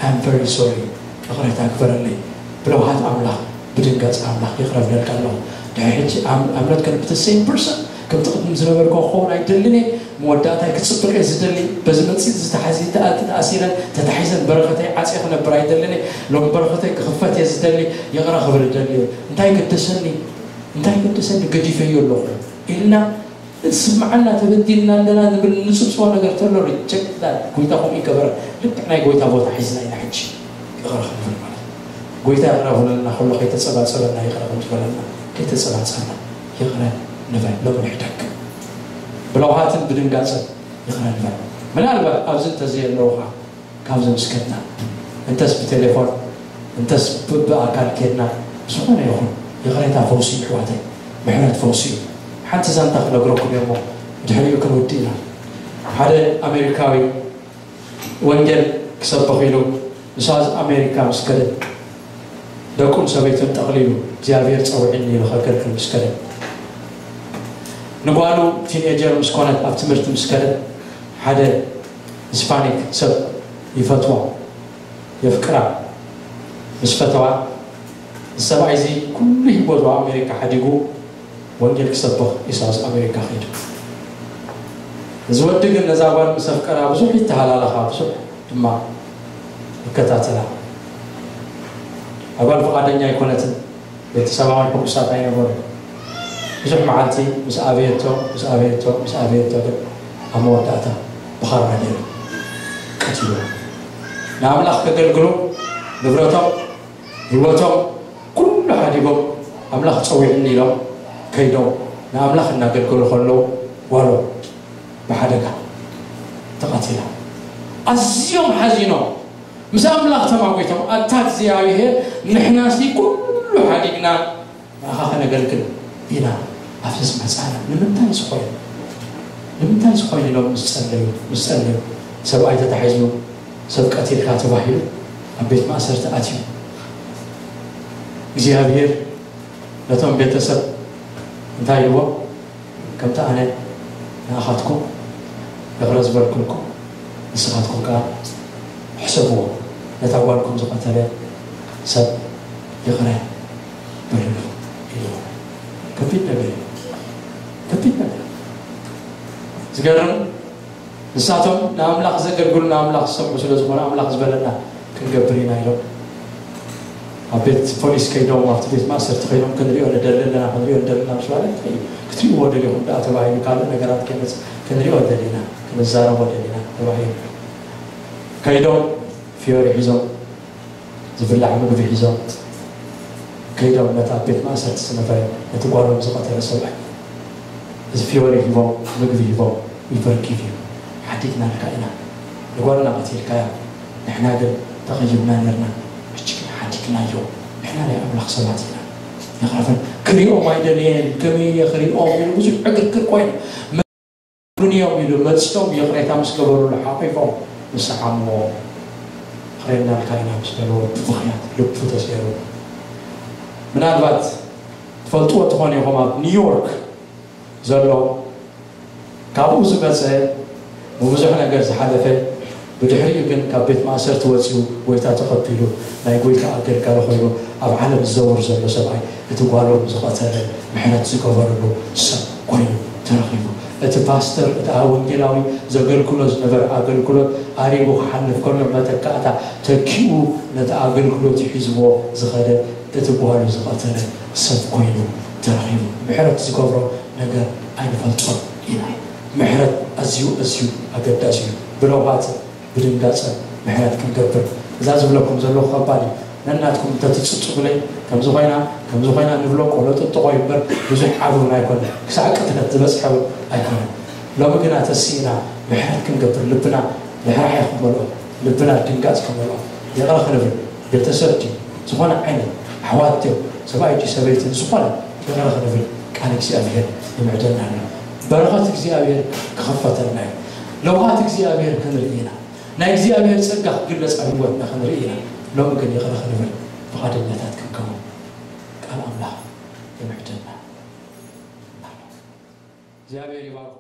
I'm very sorry፣ ይቕሬታ ግበረለይ፣ ብለውሃት ኣምላኽ፣ ብድንጋጽ ኣምላኽ ይቕረ ብለልካ ኣለኹ። ድሕሪ ሕጂ I'm- I'm not gonna be the same person፣ ከምቲ ቅድም ዝነበርኩ ክኸውን ኣይደልን እየ። መወዳእታይ ክጽብቕ እየ ዝደሊ። በዚ መጽኢት ዝተሓዚ ተኣቲ ተኣሲረን ተታሒዘን በረኸተይ ዓጽየ ክነብር ኣይደልን እየ። ሎም በረኸተይ ክኽፈት እየ ዝደሊ። ይቕረ ክብል እደሊ እየ። እንታይ ገደሰኒ? እንታይ ገደሰኒ? ገዲፈዮ ኣለኹ ኢልና እቲ ስምዓና ተበዲልና ኣለና ንብል ንጽብጽቦ ነገር ተሎ ሪጀክት ዳት። ጎይታ ከምኡ ይገበረ። ልክዕ ናይ ጎይታ ቦታ ሒዝና ኢና ሕጂ ይቕረ ክንብል ማለት እዩ። ጎይታ ይቕረ ክብለልና ከሎ ከይተጸባጸበና ይቕረ ከም ዝበለና ከይተጸባጸብና ይቕረ ንበል። ሎሚ ንሕደግ። ብለውሃትን ብድንጋጽን ይቕረ ንበል። ምናልባት ኣብዚ እንተዘየለውኻ ካብዚ ምስ ከድና፣ እንተስ ብቴሌፎን፣ እንተስ ብ- ብኣካል ኬድና፣ ዝኾነ ይኹን ይቕሬታ ፈውሲ እዩ፣ ኣሕዋተይ፣ ምሕረት ፈውሲ እዩ። ሓንቲ ዛንታ ክነግረኩም እየ እሞ ብድሕሪኡ ክንውድእ ኢና። ሓደ ኣሜሪካዊ ወንጌል ክሰብኽ ኢሉ ንሳውዝ ኣሜሪካ ምስ ከደ፣ ደቁን ሰበይቱን ጠቕሊሉ እግዚኣብሔር ጸውዒኒ ኢሉ ከገልግል ምስ ከደ፣ ንጓሉ ቲኔጀር ምስ ኮነት ኣብ ትምህርቲ ምስ ከደ ሓደ ሂስፓኒክ ሰብ ይፈትዋ፣ የፍቅራ። ምስ ፈተዋ፣ እዚ ሰብኣይ እዚ ኩሉ ህይወቱ ኣብ ኣሜሪካ ሓዲጉ ወንጌል ክሰብኽ ኢሳውስ ኣሜሪካ ከይዱ። እዚ ወዲ ግን ነዛ ጓል ምስ ኣፍቀራ ብዙሕ ይተሃላለኻ፣ ብዙሕ ድማ ይከታተላ። ኣጓል ፍቓደኛ ኣይኮነትን። ቤተሰባውን ሕጉሳት ኣይነበሩ። ብዙሕ መዓልቲ ምስ ኣበየቶ ምስ ኣበየቶ ምስ ኣበየቶ ግን ኣብ መወዳእታ ብኻራ ገይሩ ቀትልዎ። ንኣምላኽ ከገልግሉ ንብረቶም ህይወቶም ኩሉ ሓዲጎም ኣምላኽ ጸዊዕኒ ኢሎም ከይዶም ንኣምላኽ እናገልገሉ ከለዉ ጓሎም ብሓደጋ ተቐቲላ። ኣዝዮም ሓዚኖም ምስ ኣምላኽ ተማጒቶም ኣታ እግዚኣብሔር ንሕናሲ ኩሉ ሓዲግና ንኣኻ ከነገልግል ኢና ኣብዚ ዝመጻና ንምንታይ ዝኾይኑ ንምንታይ ዝኾይኑ ኢሎም ምስ ጸለዩ ምስ ጸለዩ ሰብኣይ ተታሒዙ ሰብ ቀቲልካ ተባሂሉ ኣብ ቤት ማእሰርቲ ኣትዩ እግዚኣብሔር ነቶም ቤተሰብ እንታይ ኢልዎም ከምቲ ኣነ ንኣኻትኩም ይቕረ ዝበልኩልኩም ንስኻትኩም ከኣ ሕሰብዎ ነታ ጓልኩም ዝቐተለ ሰብ ይቕረ በልሉ ኢልዎ ከቢድ ነገር እዩ ከቢድ ነገር ዝገርም ንሳቶም ንኣምላኽ ዘገልግሉ ንኣምላኽ ዝሰምዑ ስለ ዝኾነ ኣምላኽ ዝበለና ክንገብር ኢና ኢሎም ኣብ ቤት ፖሊስ ከይዶም ኣብቲ ቤት ማእሰርቲ ከይዶም ክንሪኦ ንደሊ ኣለና፣ ክንሪኦ ንደሊ ኣለና ምስ በለ፣ እንታይ እዩ ክትሪእዎ ደሊኹም ደኣ ተባሂሉ፣ ካልእ ነገራት ከይመጽእ ክንሪኦ ደሊና፣ ክንዛረቦ ደሊና ተባሂሉ። ከይዶም ፊዮሪ ሒዞም፣ ዝብላዕ ምግቢ ሒዞም ከይዶም፣ ነቲ ኣብ ቤት ማእሰርቲ ዝነበረ፣ ነቲ ጓሎም ዝቐተለ ሰብኣይ፣ እዚ ፊዮሪ ሂቦም፣ ምግቢ ሂቦም፣ "We forgive you፣ ሓዲግናልካ ኢና፣ ንጓልና ቀቲልካያ፣ ንሕና ግን ተቐይምና ነርና፣ ሕጂ ግን ሓዲግናዮ፣ ንሕና ናይ ኣምላኽ ሰባት ኢና፣ ይቕረፈን፣ ክሪኦም ኣይደለየን፣ ከመይ እየ ክሪኦም?" ኢሉ ብዙሕ ዕግርግር ኮይኑ። "መሉን እዮም?" ኢሉ መጺኦም ይቕሬታ ምስ ገበሩሉ ሓቒፎም ምስ ሰዓምዎ፣ "ክሬናልካ ኢና" ምስ በልዎ ብብኽያት ልቡ ተሰይሩ። ምናልባት ትፈልጥዎ ትኾኑ ኢኹም፣ ኣብ ኒውዮርክ ዘሎ፣ ካብኡ ዝመጸ፣ ብብዙሕ ነገር ዝሓለፈ፣ ብድሕሪኡ ግን ካብ ቤት ማእሰርቲ ወጺኡ፣ ጎይታ ተቐቢሉ፣ ናይ ጎይታ ኣገልጋሊ ኮይኑ ኣብ ዓለም ዝዘውር ዘሎ ሰብኣይ፣ እቲ ጓሎም ዝቐተለ ምሕረት ዝገበረሉ ሰብ ኮይኑ ተረኺቡ። እቲ ፓስተር፣ እቲ ወንጌላዊ ዘገልግሎ ዝነበረ ኣገልግሎት ኣሪጉ ክሓልፍ ከሎ፣ መተካእታ ተኪኡ ነቲ ኣገልግሎት ሒዝዎ ዝኸደ፣ እቲ ጓሉ ዝቐተለ ሰብ ኮይኑ ተረኺቡ። ምሕረት ዝገብሮ ነገር ኣይንፈልጦን ኢና። ምሕረት ኣዝዩ፣ ኣዝዩ ኣገዳሲ እዩ። ብለውሃትን ብድንጋጸን ምሕረት ክንገብር፣ እዛ ዝብለኩም ዘለኹ ከባድ እዩ። ነናትኩም እንተትጽጽቡለይ፣ ከምዚ ኮይና፣ ከምዚ ኮይና ንብሎ ቆሎ ጥጥቖ እዩ እምበር፣ ብዙሕ ዓቢ እውን ኣይኮነን። ክሳዕ ቅትለት ዝበጽሐ እውን ኣይኮነን። ሎሚ ግና ተሲእና ምሕረት ክንገብር፣ ልብና ርሕራሐ ክመልኦ፣ ልብና ድንጋጽ ክመልኦ፣ ይቕረ ክንብል፣ ቤተሰብ ድዩ፣ ዝኾነ ዓይነት ኣሕዋት ድዮም፣ ሰብኣይ ድዩ፣ ሰበይቲ፣ ዝኾነ ይቕረ ክንብል ቃል እግዚኣብሔር ይምዕደልና ኣሎ። በረኸት እግዚኣብሔር ክኸፈተልና እዩ። ለውሃት እግዚኣብሔር ክንርኢ ኢና። ናይ እግዚኣብሔር ጸጋ ክግለጽ ኣብ ህይወትና ክንርኢ ኢና። ሎሚ ግን ይቕረ ክንብል ፍቓደኛታት ክንከውን ቃል ኣምላኽ ይምዕደልና ኣሎ። እግዚኣብሔር ይባርኩም።